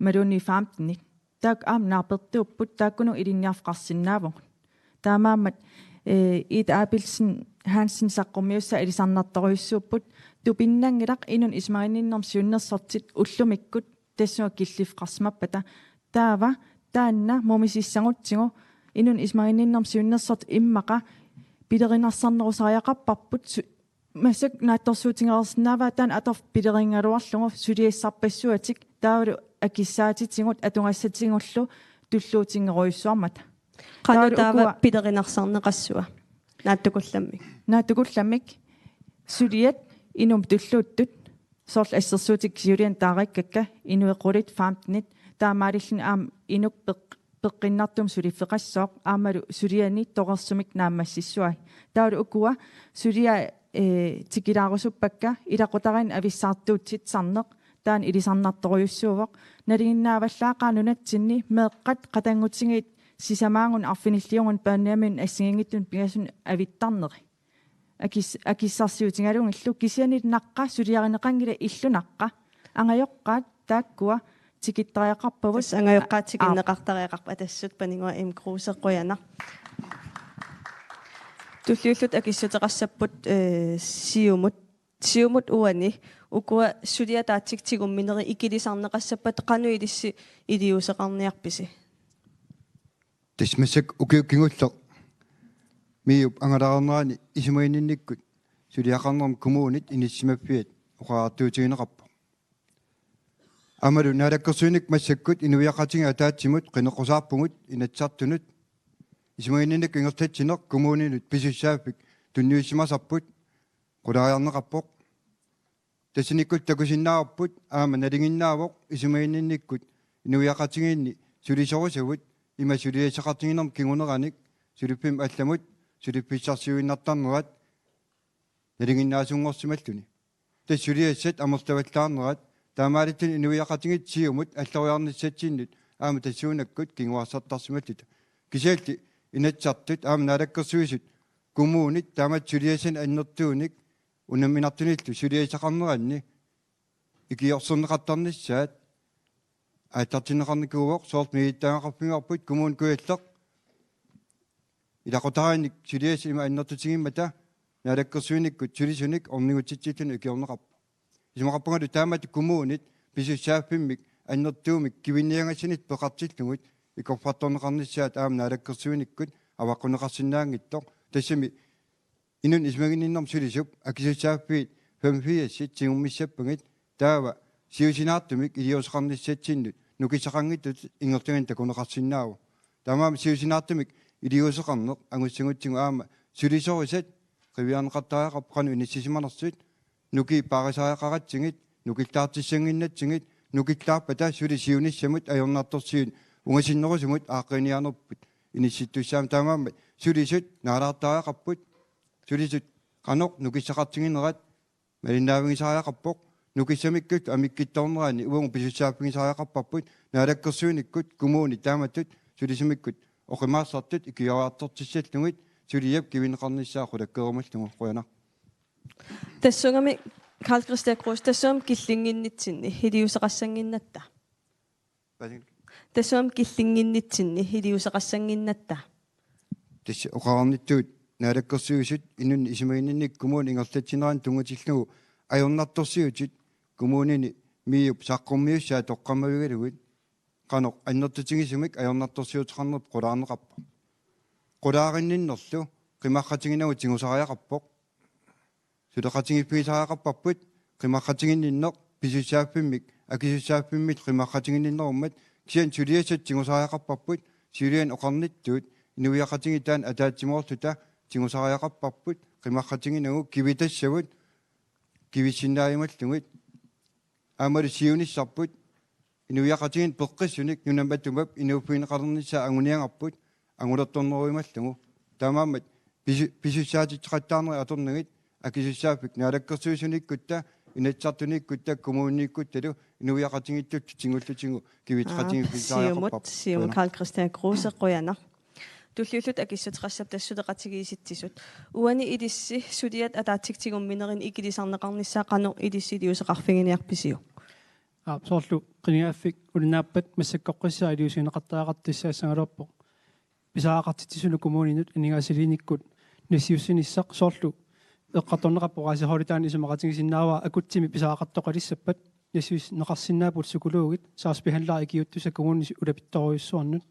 Imaluunniit femtenit. Taakku aamma naapertuupput, taakkununnga ilinniarfeqarsinnaavugut. Taamaammat, eh, Ida Abelsen Hansen saqqummiussaa ilisarnartorujussuupput, tupinnanngilaq inunnut isumaginninnermut siunnersortit ullumikkut tassunga killiffeqarsimappata. Taava taanna mumisissagutsigu inunnut isumaginninnermut siunnersortit immaqa pilerinarsaarnerusariaqarparput su-, massakkut naatsorsuutigereersinnaavaa taanna atorfik pilerigaluarlugu suliassarpassuatik taavalu akissaatitigut atugassatigullu tulluutinngerujussuarmata. Qanoq taavalu taava ukua pilerinarsaarneqassava? Naatsukullammik. Naatsukullammik suliat inummut tulluuttut soorlu assersuutit kisiat sulianik taariikkakka inuit qulit femtenit taamaalilluni aamma inuk peq-, peqqinnartumik suliffeqassooq aammalu suliani torersumik naammassissuai. Taavalu ukua suliat, eh, tikilaarusuppakka ilaqutariinnut avissaartuutitsisarneq taanna ilisarnartorujussuuvoq. Nalinginnaavallaaqaaq nunatsinni meeqqat qatanngutigiit sisamaagunut arfinilliugunut børnehjemimut assigiinngitsunut pingasunut avittarneri. Akis-, akissarsiutigalugillu kisianni naqqa suliarineqanngilaq illu naqqa. Angajoqqaat taakkua tikittariaqarpavut. Tassa angajoqqaat Aap. Tikinneqartariaqarput. Atassut Paninnguaq M. Kruse, qujanaq. Tulliullutik akissuteqassapput, eh, Siumut. Siumut uani ukua suliat ataatsikkut tigumminerit ikilisarneqassappata qanoq ilissi iliuuseqarniarpisi? Tassa massakkut ukiut kingulleq MIO-p angalaarnerani isumaginninnikkut suliaqarnermut kommunit inissisimaffiat oqariartuutigineqarpoq. Aammalu naalakkersuinikkut massakkut inuiaqatigiit ataatsimut qineqqusaarpugut Inatsisartunut isumaginninnikkut ingerlatsineq kommuninut pisussaaffik tunniussimasarput qulariarneqarpoq. Tassanikkut takusinnaavarput aamma nalinginnaavoq isumaginninnikkut inuiaqatigiinni sulisorusagut ima suliassaqartiginermut kinguneranik suliffimmut allamut suliffissarsiuinnartarnerat nalinginnaasunngorsimalluni. Tassa suliassat amerlavallaarnerat taamaalilluni inuiaqatigiit Siumut alloriarnissatsinnut aamma tassuunakkut kinguarsartarsimalluta. Kisianni Inatsisartut aamma Naalakkersuisut kommunit taamatut suliassanik annertuunik unamminartunillu suliassaqarneranni ikiorserneqartarnissaat aallartinneqarnikuuvoq, soorlu meriittagaqarfigivarput Kommune Kujalleq ilaqutariinnik suliassat ima annertutigimmata naalakkersuinikkut sulisunik ornigutitsilluni ikiorneqarpoq. Isumaqarpungalu taamatut kommunit pisussaaffimmik annertuumik kivinniagassanik peqartillugit ikorfartorneqarnissaat aamma naalakkersuinikkut avaqqunneqarsinnaanngitsoq. Tassami inunnik isumaginninnermut sulisup akisussaaffiit femogfirsit tigummissappagit, taava siusinaartumik iliuuseqarnissatsinnut nukissaqanngitsutut ingerlaannaq takuneqarsinnaavoq. Taamaammat siusinaartumik iliuuseqarneq angussagutsigu aamma sulisorisat qiviarneqartariaqarput qanoq inissisimanersut, nukiit paarisariaqaratsigit, nukillaartissannginnatsigit, nukillaarpata suli siunissamut ajornartorsiut ungasinnerusumut aaqqiiniaanerput inissittussaammat. Taamaammat sulisut naalaartariaqarput, sulisut qanoq nukissaqartiginerat malinnaavigisariaqarpoq, nukissamikkullu amikkittoornerani uagut pisussaaffigisariaqarparput, naalakkersuinikkut kommunit taamatut sulisumikkut oqimaatsartut ikioriartortissallugit suliap kivinneqarnissaa qulakkeerumallugu. Qujanaq. Tassunga Karl-Kristian Kruse, tassunga killinnginnitsinni iliuuseqassannginnatta. Tassunga killinnginnitsinni iliuuseqassannginnatta. Tassa oqarnittut naalakkersuisut inunnik isumaginninnikkut kommunit ingerlatsinerannut tunngatillugu ajornartorsiutit kommunini MIO-p saqqummiussaa toqqammavigalugit qanoq annertutigisumik ajornartorsiuteqarneq qulaarneqarpa. Qulaarinninnerlu qimaqqatiginagu tigusariaqarpoq. Suleqatigiiffigisariaqarparput qimaqqatiginninneq pisussaaffimmik akisussaaffimmik qimaqqatiginninnerummat, kisianni suliassat tigusariaqarparput, siuliani oqarnittut inuiaqatigiit taanna ataatsimoorluta tigusariaqarparput qimaqqatiginagu kivitassavut kivissinnaajumallugit. Aammalu siunissarput inuiaqatigiinni peqqissunik nunap matumap inuuffigineqalernissaa anguniagarput angulertornerujumallugu. Taamaammat pisu-, pisussaatitseqattaarnerit atornagit akisussaaffik naalakkersuisuniikkutta, Inatsisartuniikkutta, kommuniniikkuttalu inuiaqatigiittut tigollutigu kivitseqatigiiffigisariaqarparput. Siumut, Siumut Karl-Kristian Kruse, qujanaq. Tulliullutik akissuteqassapput tassa suleqatigiissitsisut. Uani ilissi suliat ataatsikkut tigumminerini ikilisarneqarnissaa qanoq ilissi iliuuseqarfiginiarpisiuk? Aap, soorlu qinigaaffik unaappat massakkorpiaq iliuusineqartariaqartoq tassaassagaluarpoq pisariaqartitsisunut kommuninut aningaasaliinikkut nassiussinissaq, soorlu eqqartorneqarpoq rejseholdi taanna isumaqatigisinnaavara akutsimi pisariaqartoqalissappat nassiussinneqarsinnaapput psykologit sagsbehandlerit ikiuuttussat kommunini ulapittorujussuarnut,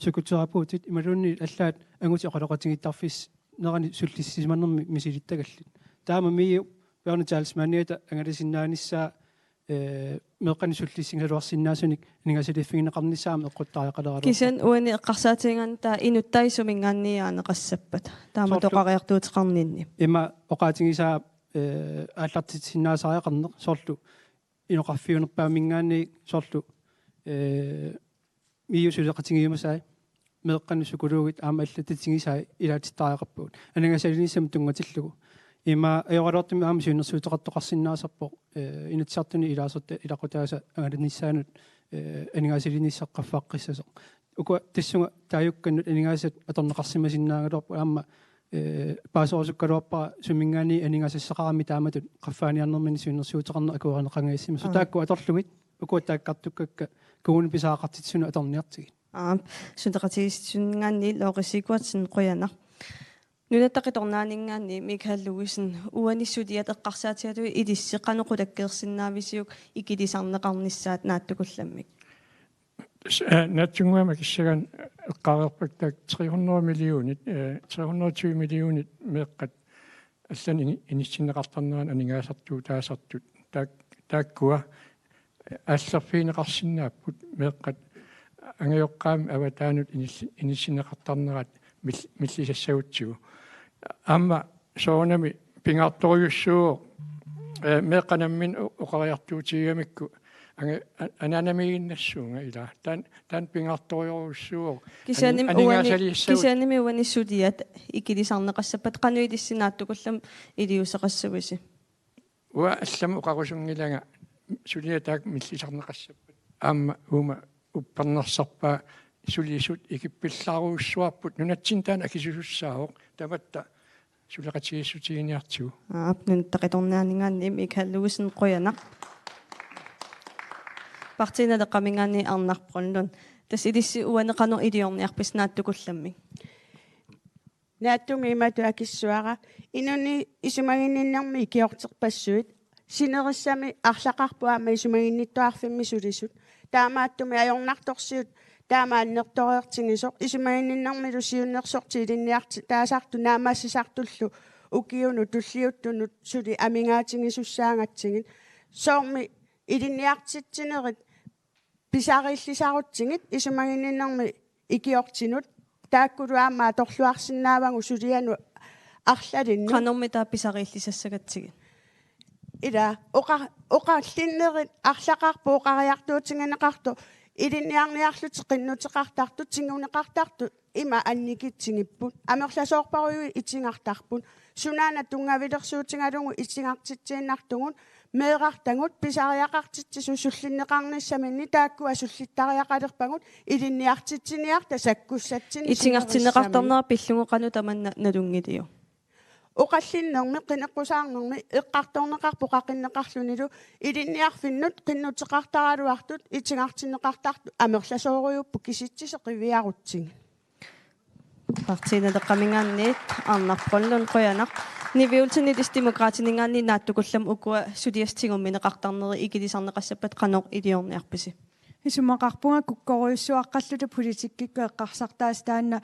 psykoterapeutit imaluunniit allaat angutit oqaloqatigiittarfissanik sullissisimanermik misilittagallit. Taama MIO børnetalsmandiata angalasinnaanissaa, eh, meeqqanik sullissigaluarsinnaasunik aningaasaliiffigineqarnissaa aamma eqquttariaqaleraluarpoq. Kisianni uani eqqarsaatigigaanni taava inuttai suminngaanniit aaneqassappat taama soorlu toqariartuuteqarninni. Ima oqaatigisaa, eh, aallartissinnaasariaqarneq soorlu inoqarfiunerpaaminngaanniit soorlu, eh, MIO suleqatigiumasai meeqqanut psykologit aamma allat tatigisai ilaatittariaqarpagut aningaasaliinissamut tunngatillugu. Ima ajoraluartumik aamma siunnersuuteqartoqarsinnaasarpoq, eh, Inatsisartuni ilaasortat ilaqutaasa angalanissaannut, eh, aningaasaliinissaq qaffaaqqissasoq. Ukua tassunga taajukkannut aningaasat atorneqarsimasinnaagaluarput aamma, eh, paaserusukkaluarpara suminngaanniit aningaasassaqaramik taamatut qaffaaniarnermini siunnersuuteqarneq akuerineqangajassimasoq. Aa. Taakku atorlugit ukua taakkartukkakka kommunip pisariaqartitsisunut atorniartigit. Aap, suleqatigiissitsisuninngaanniit Lori Sigurdsen, qujanaq. Nunatta Qitornaaninngaanniit Michael Louisen, uani suliat eqqarsaatigalugit ilissi qanoq qulakkeersinnaavisiuk ikilisarneqarnissaat naatsukullammik? S-, eh, naatsunnguamik akissagaanni eqqaareerpakka taakku tre hundrede millionit, eh, tre hundrede og tyve millionit meeqqat allanik ini-, inissinneqartarnerat aningaasartuutaasartut. Taak-, taakkua, eh, aallerfigineqarsinnaapput meeqqat angajoqqaamik avataanut inissi-, inissinneqartarnerat mil-, millisassagutsigu. Aamma soorunami pingaartorujussuuvoq, eh, meeqqat namminneq o-, oqariartuutigigamikku ange-, a-, anaanamiiginnassuunga ilaa. Taanna, taanna pingaartorujussuuvoq. Kisiannimi anin-, uani, aningaasaliissagut. Kisiannimi uani suliat ikilisarneqassappat qanoq ilissi naatsukullammik iliuuseqassagussi? Uanga allamik oqarusunngilanga suliat taakku millisarneqassappat. Aamma uuma uppernarsarpaa sulisut ikippilaarujussuarput, nunatsinni taanna akisusussaavoq, tamatta suleqatigiissutiginiartigu. Aap, Nunatta Qitornaaninngaanniit Michael Louisen, qujanaq. Partii Naleqqaminngaanniit Arnaq Brønlund. Tassa ilissi uani qanoq iliorniarpisi naatsukullammik? Naatsumik imatut akissavara. Inunnik isumaginninnermi ikiorterpassuit. Sinerissami arlaqarpoq aamma isumaginnittuarfimmi sulisut. Taamaattumik ajornartorsiut taama annertoreertigisoq. Isumaginninnermilu siunnersortit ilinniartitaasartut naammassisartullu ukiunut tulliuttunut suli amigaatigisussaagatsigit. Soormi ilinniartitsinerit pisariillisarutsigit isumaginninnermi ikiortinut, taakkulu aamma atorluarsinnaavagut sulianut arlalinnut. Qanormi taava pisariillisassagatsigit? Ila, oqa-, oqallinnerit arlaqarpoq oqariartuutigineqartoq, ilinniarniarlutik qinnuteqartartut, tiguneqartartut ima annikitsigipput. Amerlasoorparujuit itigartarput. Sunaana tunngavilersuutigalugu itigartitsiinnartugut, meerartagut pisariaqartitsisut sullinneqarnissaminnik, taakkua sullittariaqalerpagut ilinniartitsiniarta sakkussatsinnik. Itigartinneqartarnera pillugu qanoq tamanna nalunngiliuk? Oqallinnermi qineqqusaarnermi eqqartorneqarpoq qaqinneqarlunilu ilinniarfinnut qinnuteqartaraluartut itigartinneqartartut amerlasoorujuupput kisitsisit qiviarutsigit. Partii Naleqqaminngaanniit Arnaq Brønlund, qujanaq. Nivi Olsen, Demokraatininngaanniit naatsukullammik ukua suliassat tigummineqartarneri ikilisarneqassappat qanoq iliorniarpisi? Isumaqarpunga kukkorujussuaqqalluta politikkikkut eqqarsartaaseq taanna.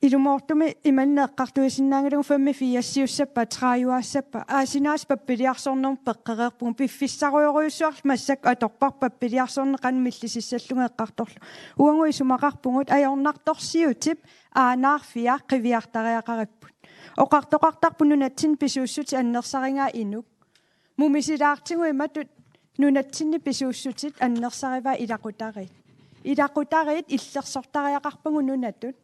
Ilumoortumik imanna eqqartuisinnaanngilagut femogfirsiussappat, tredive-assappat, aasinaasat pappiliarsornermut peqqereerpugut, piffissarujorujussuarlu massakkut atorparput pappiliarsorneq qanoq millisissallugu eqqartorlugu. Uagut isumaqarpugut ajornartorsiutip aanaarfia qiviartariaqaripput. Oqartoqartarput nunatsinni pisuussutit annersarigaat inuk. Mumisilaartigu imatut nunatsinni pisuussutit annersarivaat ilaqutariit. Ilaqutariit illersortariaqarpagut nunatut.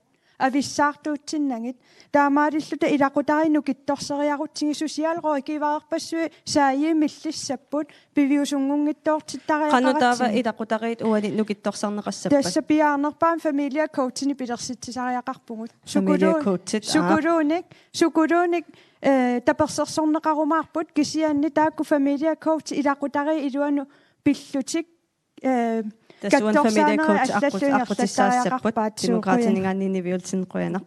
Avissaartuutsinnagit. Taamaalilluta ilaqutariit nukittorseriarutsigit, socialrådgiverpassuit saajii millissapput, piviusunngunngitsoortittariaqaratsigu. Qanoq taava ilaqutariit uani nukittorsarneqassappat? Tassa piaarnerpaamik familiecoachinik pilersitsisariaqarpugut. Familiecoachit, aa. Sukuluunik, sukuluunik, eh, tapersersorneqarumaarput, kisianni taakku familiecoachit ilaqutariit iluanut pillutik, eh, tassa uani familiecoach katsorsaanerit aqqut-, allallu aqqutissaassapput ingerlattariaqarpaat. Demokraatininngaanniit Nivi Olsen, qujanaq.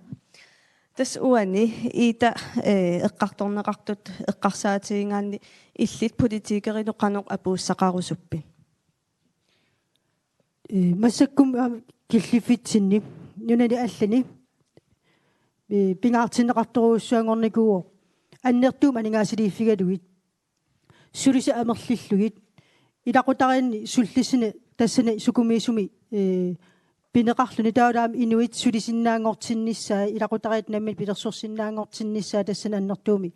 Tassa uani Ida, eh, eqqartorneqartut eqqarsaatigigaanni illit politikerinut qanoq apuussaqarusuppit? Eh, massakkut, ah, killiffitsinni nunani allani, eh, pingaartinneqartorujussuanngornikuuvoq annertuumik aningaasaliiffigalugit, sulisut amerlillugit, ilaqutariinni sullissani tassani sukumiisumik, eh, pineqarluni, taavalu aamma inuit sulisinnaanngortinnissaat, ilaqutariit namminneq pilersorsinnaanngortinnissaat tassani annertuumik,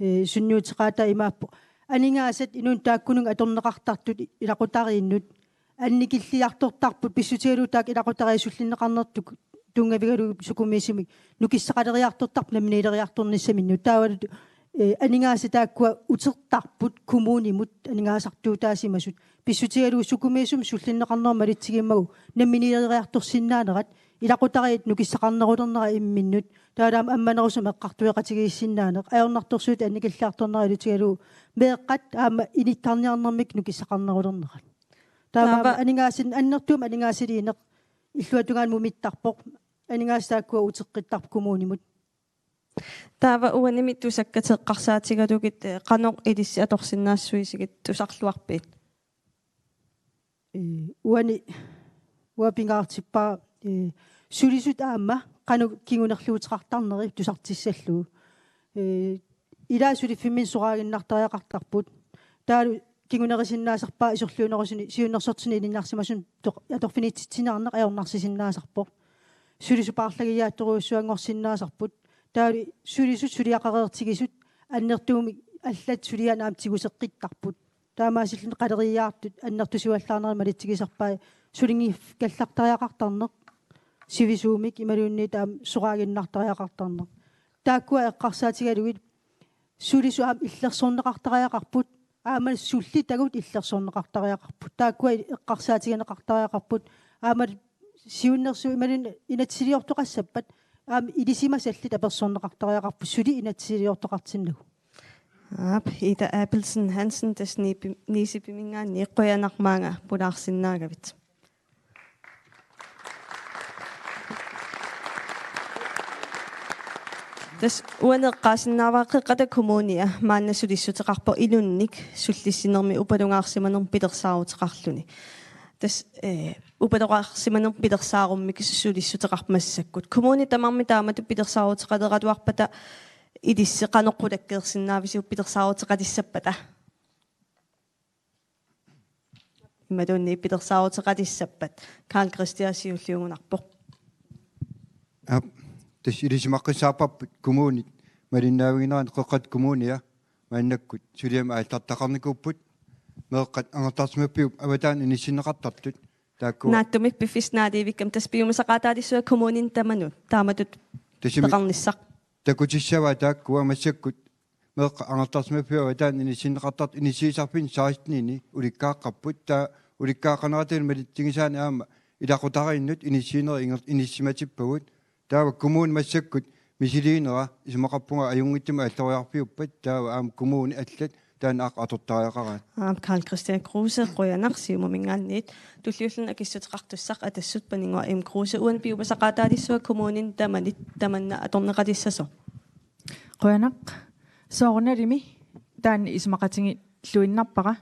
eh, sunniuteqaataa imaappoq: aningaasat inunnut taakkununnga atorneqartartut ilaqutariinnut annikilliartortarput, pissutigalugu taakku ilaqutariit sullinneqarnertut tunngavigalugu sukumiisumik nukissaqaleriartortarput namminiileriartornissaminnut. Taavalu, eh, aningaasat taakkua utertarput kommunimut aningaasartuutaasimasut. Pissutigalugu sukumiisumik sullinneqarnerup malitsigimmagu namminiileriartorsinnaanerat, ilaqutariit nukissaqarnerulernerat imminnut, taavalu aamma ammanerusumik eqqartueqatigiissinnaaneq, ajornartorsiutit annikilliartornerat ilutigalugu meeqqat aamma inittarniarnermikkut nukissaqarnerulernerat. Taava, taava aningaasat, annertuumik aningaasaliineq illuatungaanut mumittarpoq. Aningaasat taakkua uteqqittarput kommunimut. Taava uanimi tusakkat eqqarsaatigalugit, eh, qanoq ilissi atorsinnaassusigit tusarluarpit? Eh, uani, uanga pingaartippara, eh, sulisut aamma qanoq kingunerluuteqartarneri tusartissallugu. Eh, ilaat suliffimminni soraaginnartariaqartarput. Taavalu kingunerisinnaasarpaa isorliunerusuni siunnersortinik ilinniarsimasunut toq-, atorfiniititsiniarneq ajornarsisinnaasarpoq. Sulisut paarlagiaattorujussuanngorsinnaasarput. Taavalu sulisut suliaqareertigisut annertuumik allat suliaanut aamma tiguseqqittarput. Taamaasilluni qaleriiaartut annertusiuallaarnerit malitsigisarpaat, sulinngikkallartariaqartarneq sivisuumik imaluunniit aamma soraaginnartariaqartarneq. Taakkua eqqarsaatigalugit sulisut aamma illersorneqartariaqarput, aamma sullitagut illersorneqartariaqarput. Taakkua eqqarsaatigineqartariaqarput, aamma siunnersuut imaluunniit inatsisiliortoqassappat aamma ilisimasallit apersorneqartariaqarput suli inatsisiliortoqartinnagu. Aap, Ida Abelsen Hansen, tassa Niipi-, Niisipiminngaanniit, qujanaq maanga pulaarsinnaagavit. Tassa uani eqqaasinnaavara Qeqqata Kommunia maanna sulissuteqarpoq inunnik sullissinermi upalungaarsimanermut pilersaaruteqarluni. Tassa, eh, upalungaarsimanermut pilersaarummik sulissuteqarpoq massakkut. Kommunit tamarmik taamatut pilersaaruteqaleraluarpata ilissi qanoq qulakkeersinnaavisiuk pilersaaruteqalissappata? Imaluunniit pilersaaruteqalissappat? Karl Kristian siulliugunarpoq. Aap, tassa ilisimaqqissaarparput kommunit malinnaavigineranni. Qeqqata Kommunia maannakkut suliami aallartitaqarnikuupput, meeqqat angerlarsimaffiup avataani inissinneqartartut. Taakkua Naatsumik piffissaq naaliivikkami, tassa piumasaqaataalissuaq kommunini tamanut taamatut tassami peqarnissaq. Takutissavaa taakkua massakkut meeqqat angerlarsimaffiup avataani inissinneqartartut inissiisarfinni sekstenini ulikkaaqqapput. Taava ulikkaaqqaneratigut malitsigisaanik aamma ilaqutariinnut inissiinerit inger-, inissimatippagut. Taava kommuni massakkut misiliinera isumaqarpunga ajunngitsumik alloriarfiuppat, taava aamma kommunit allat taanna aamma atortariaqaraat. Aap, Karl Kristian Kruse, qujanaq, Siumuminngaanniit. Tulliulluni akissuteqartussaq Atassut, Paninnguaq M. Kruse, uani piumasaqaataalissuaq kommunini tamanit tamanna atorneqalissasoq. Qujanaq. Soorunalimi taanna isumaqatigilluinnarpara.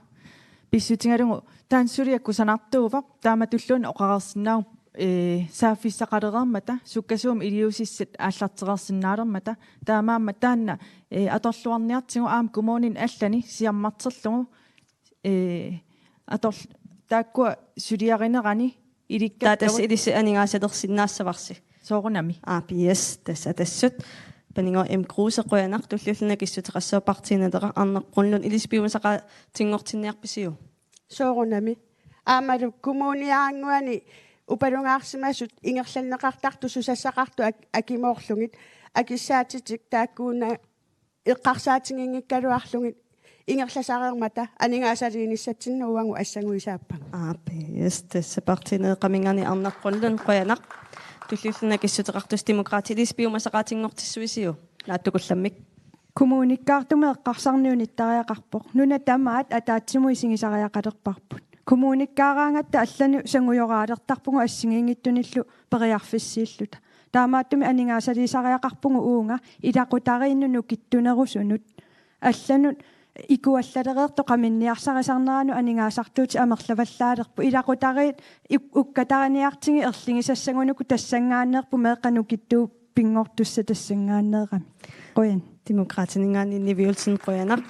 Pissutigalugu taanna suliaq kusanartuuvoq, taamatulluunniit oqareersinnaavugut, ee, saaffissaqalereermata, sukkasuumik iliuusissat aallartereersinnaalermata. Taamaammat taanna, ee, atorluarniartigu aamma kommunini allani siammarterlugu, ee, ator-, taakkua suliarinerani ilikkakkagut. Taava tassa ilissi aningaasalersinnaassavarsi. Soorunami. Aap, yes, tassa Atassut. Paninnguaq M. Kruse, qujanaq. Tulliulluni akissuteqassaaq Partii Naleraq, Arnaq Grundlund, ilissi piumasaqaatinngortinniarpisiuk? Soorunami. Aammalu kommuniaraannguani upalungaarsimasut ingerlanneqartartut susassaqartut ak-, akimoorlugit, akissaatitik taakkuuna- eqqarsaatiginngikkaluarlugit ingerlasareermata aningaasaliinissatsinnut uagut assanguisaapput. Aap, yes, tassa Partii Naleraqaminngaanniit Arnaq Grundlund, qujanaq. Tulliulluni akissuteqartussaq Demokraatit, ilissi piumasaqaatinngortissuisiuk? Naatsukullammik. Kommunikkaartumik eqqarsarneq unittariaqarpoq. Nuna tamaat ataatsimut isigisariaqalerparput. Kommunikkaaraangatta allanut sangujoraalertarpugut assigiinngitsunillu periarfissiilluta. Taamaattumik aningaasaliisariaqarpugut uunga ilaqutariinnut nukittunerusunut. Allanut ikuallalereertut qaminniarsarisarneranut aningaasartuutit amerlavallaalerput. Ilaqutariit uk-, ukkatariniartigit erligisassagunuku tassanngaanneerpoq meeqqat nukittuut pinngortussat tassanngaanneeramik. Qujan. Demokraatininngaanniit Nivi Olsen, qujanaq.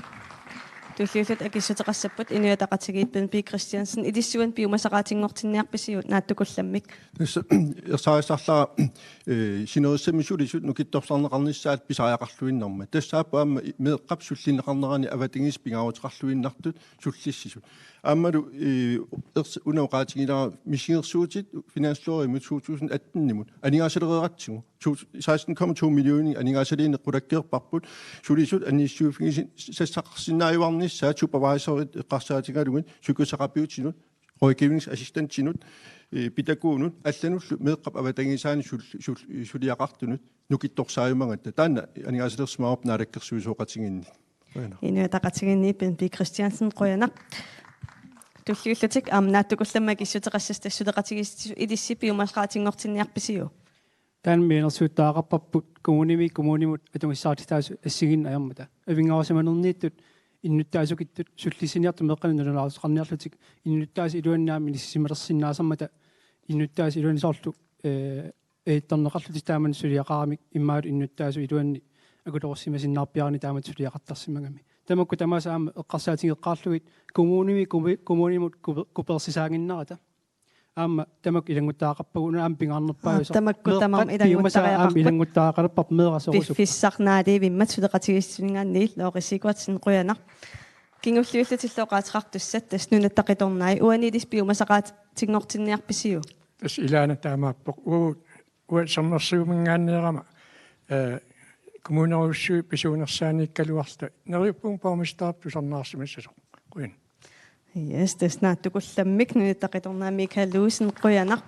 Tulliullutik akissuteqassapput Inuit Ataqatigiit, Bendt B. Kristiansen, ilissi uani piumasaqaatinngortinniarpisiuk? Naatsukullammik. Tassa ersarisarlara, eh, sinerissami sulisut nukittorsarneqarnissaat pisariaqarluinnarmat. Tassaapput aamma i-, meeqqap sullinneqarnerani avatangiisit pingaaruteqarluinnartut sullissisut. Aammalu, eh, ers-, una oqaatigilara misigersuutit finanslovimut to tusind atten-imut aningaasalereeratsigu. To-, seksten komma to millioner aningaasaliineq qulakkeerparput, sulisut annissuiffigisassaqarsinnaajuarnissaat supervisorit eqqarsaatigalugit, psykoterapiutinut, rådgivningsassistentinut, eh, pædagogunut, allanullu meeqqap avatangiisaani sul-, sul-, suliaqartunut nukittorsaajumagatta. Taanna aningaasalersimavoq naalakkersuisooqatigiinni. Qujanaq. Inuit Ataqatigiinni Bendt B. Kristiansen, qujanaq. Tulliullutik aamma naatsukullammik akissuteqassaaq, tassa suleqatigiissitsisut, ilissi piumasaqaatinngortinniarpisiuk? Taanna mianersuuttariaqarparput kommunimi kommunimut atugassarititaasut assigiinneq ajormata. Avinngarusimanerniittut innuttaasukittut sullissiniartut meeqqanut nalunaaruteqarniarlutik innuttaasut iluanni aamma inissisimalersinnaasarmata, innuttaasut iluanni soorlu, eh, eettorneqarlutik taamannak suliaqaramik, imaluunniit innuttaasut iluanni akulerussimasinnaarpiaramik taamatut suliaqartarsimagami. Tamakku tamaasa aamma eqqarsaatigeqqaarlugit kommunimi kommu-, kommunimut kupe-, kupeersisaaginnarata. Aamma tamakku ilannguttariaqarpagut, una aamma pingaarnerpaajusoq. Aap, tamakku tamarmik meeqqat piumasaa aamma ilannguttariaqarput. Ilannguttariaqalerparput meeraq sorusup. Piffissaq naaliivimmat Suleqatigiissitsinninngaanniit Lori Siegfriedsen, qujanaq. Kingulliullutillu oqaaseqartussat, tassa Nunatta Qitornai, uani ilissi piumasaqaatinngortinniarpisiuk? Tassa ilaana taamaappoq. Uagut, uagut Sermersuuminngaanneerama, eh, kommunerujussuit pisuunersaaniikkaluarluta neriuppunga borgmesterip tusarnaarsimassasoq. Qujan. Yes, tassa naatsukullammik Nunatta Qitornai, Michael Olsen, qujanaq.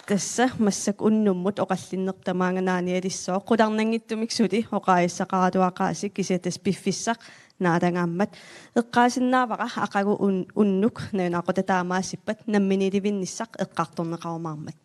Tassa massakkut unnummut oqallinneq tamaanga naanialissooq, qularnanngitsumik suli oqaasissaqaratuaqaasi, kisianni tassa piffissaq naalagaammat. Eqqaasinnaavara aqagu un-, unnuk nalunaaqutaq taamaassippat namminiilivinnissaq eqqartorneqarumaarmat.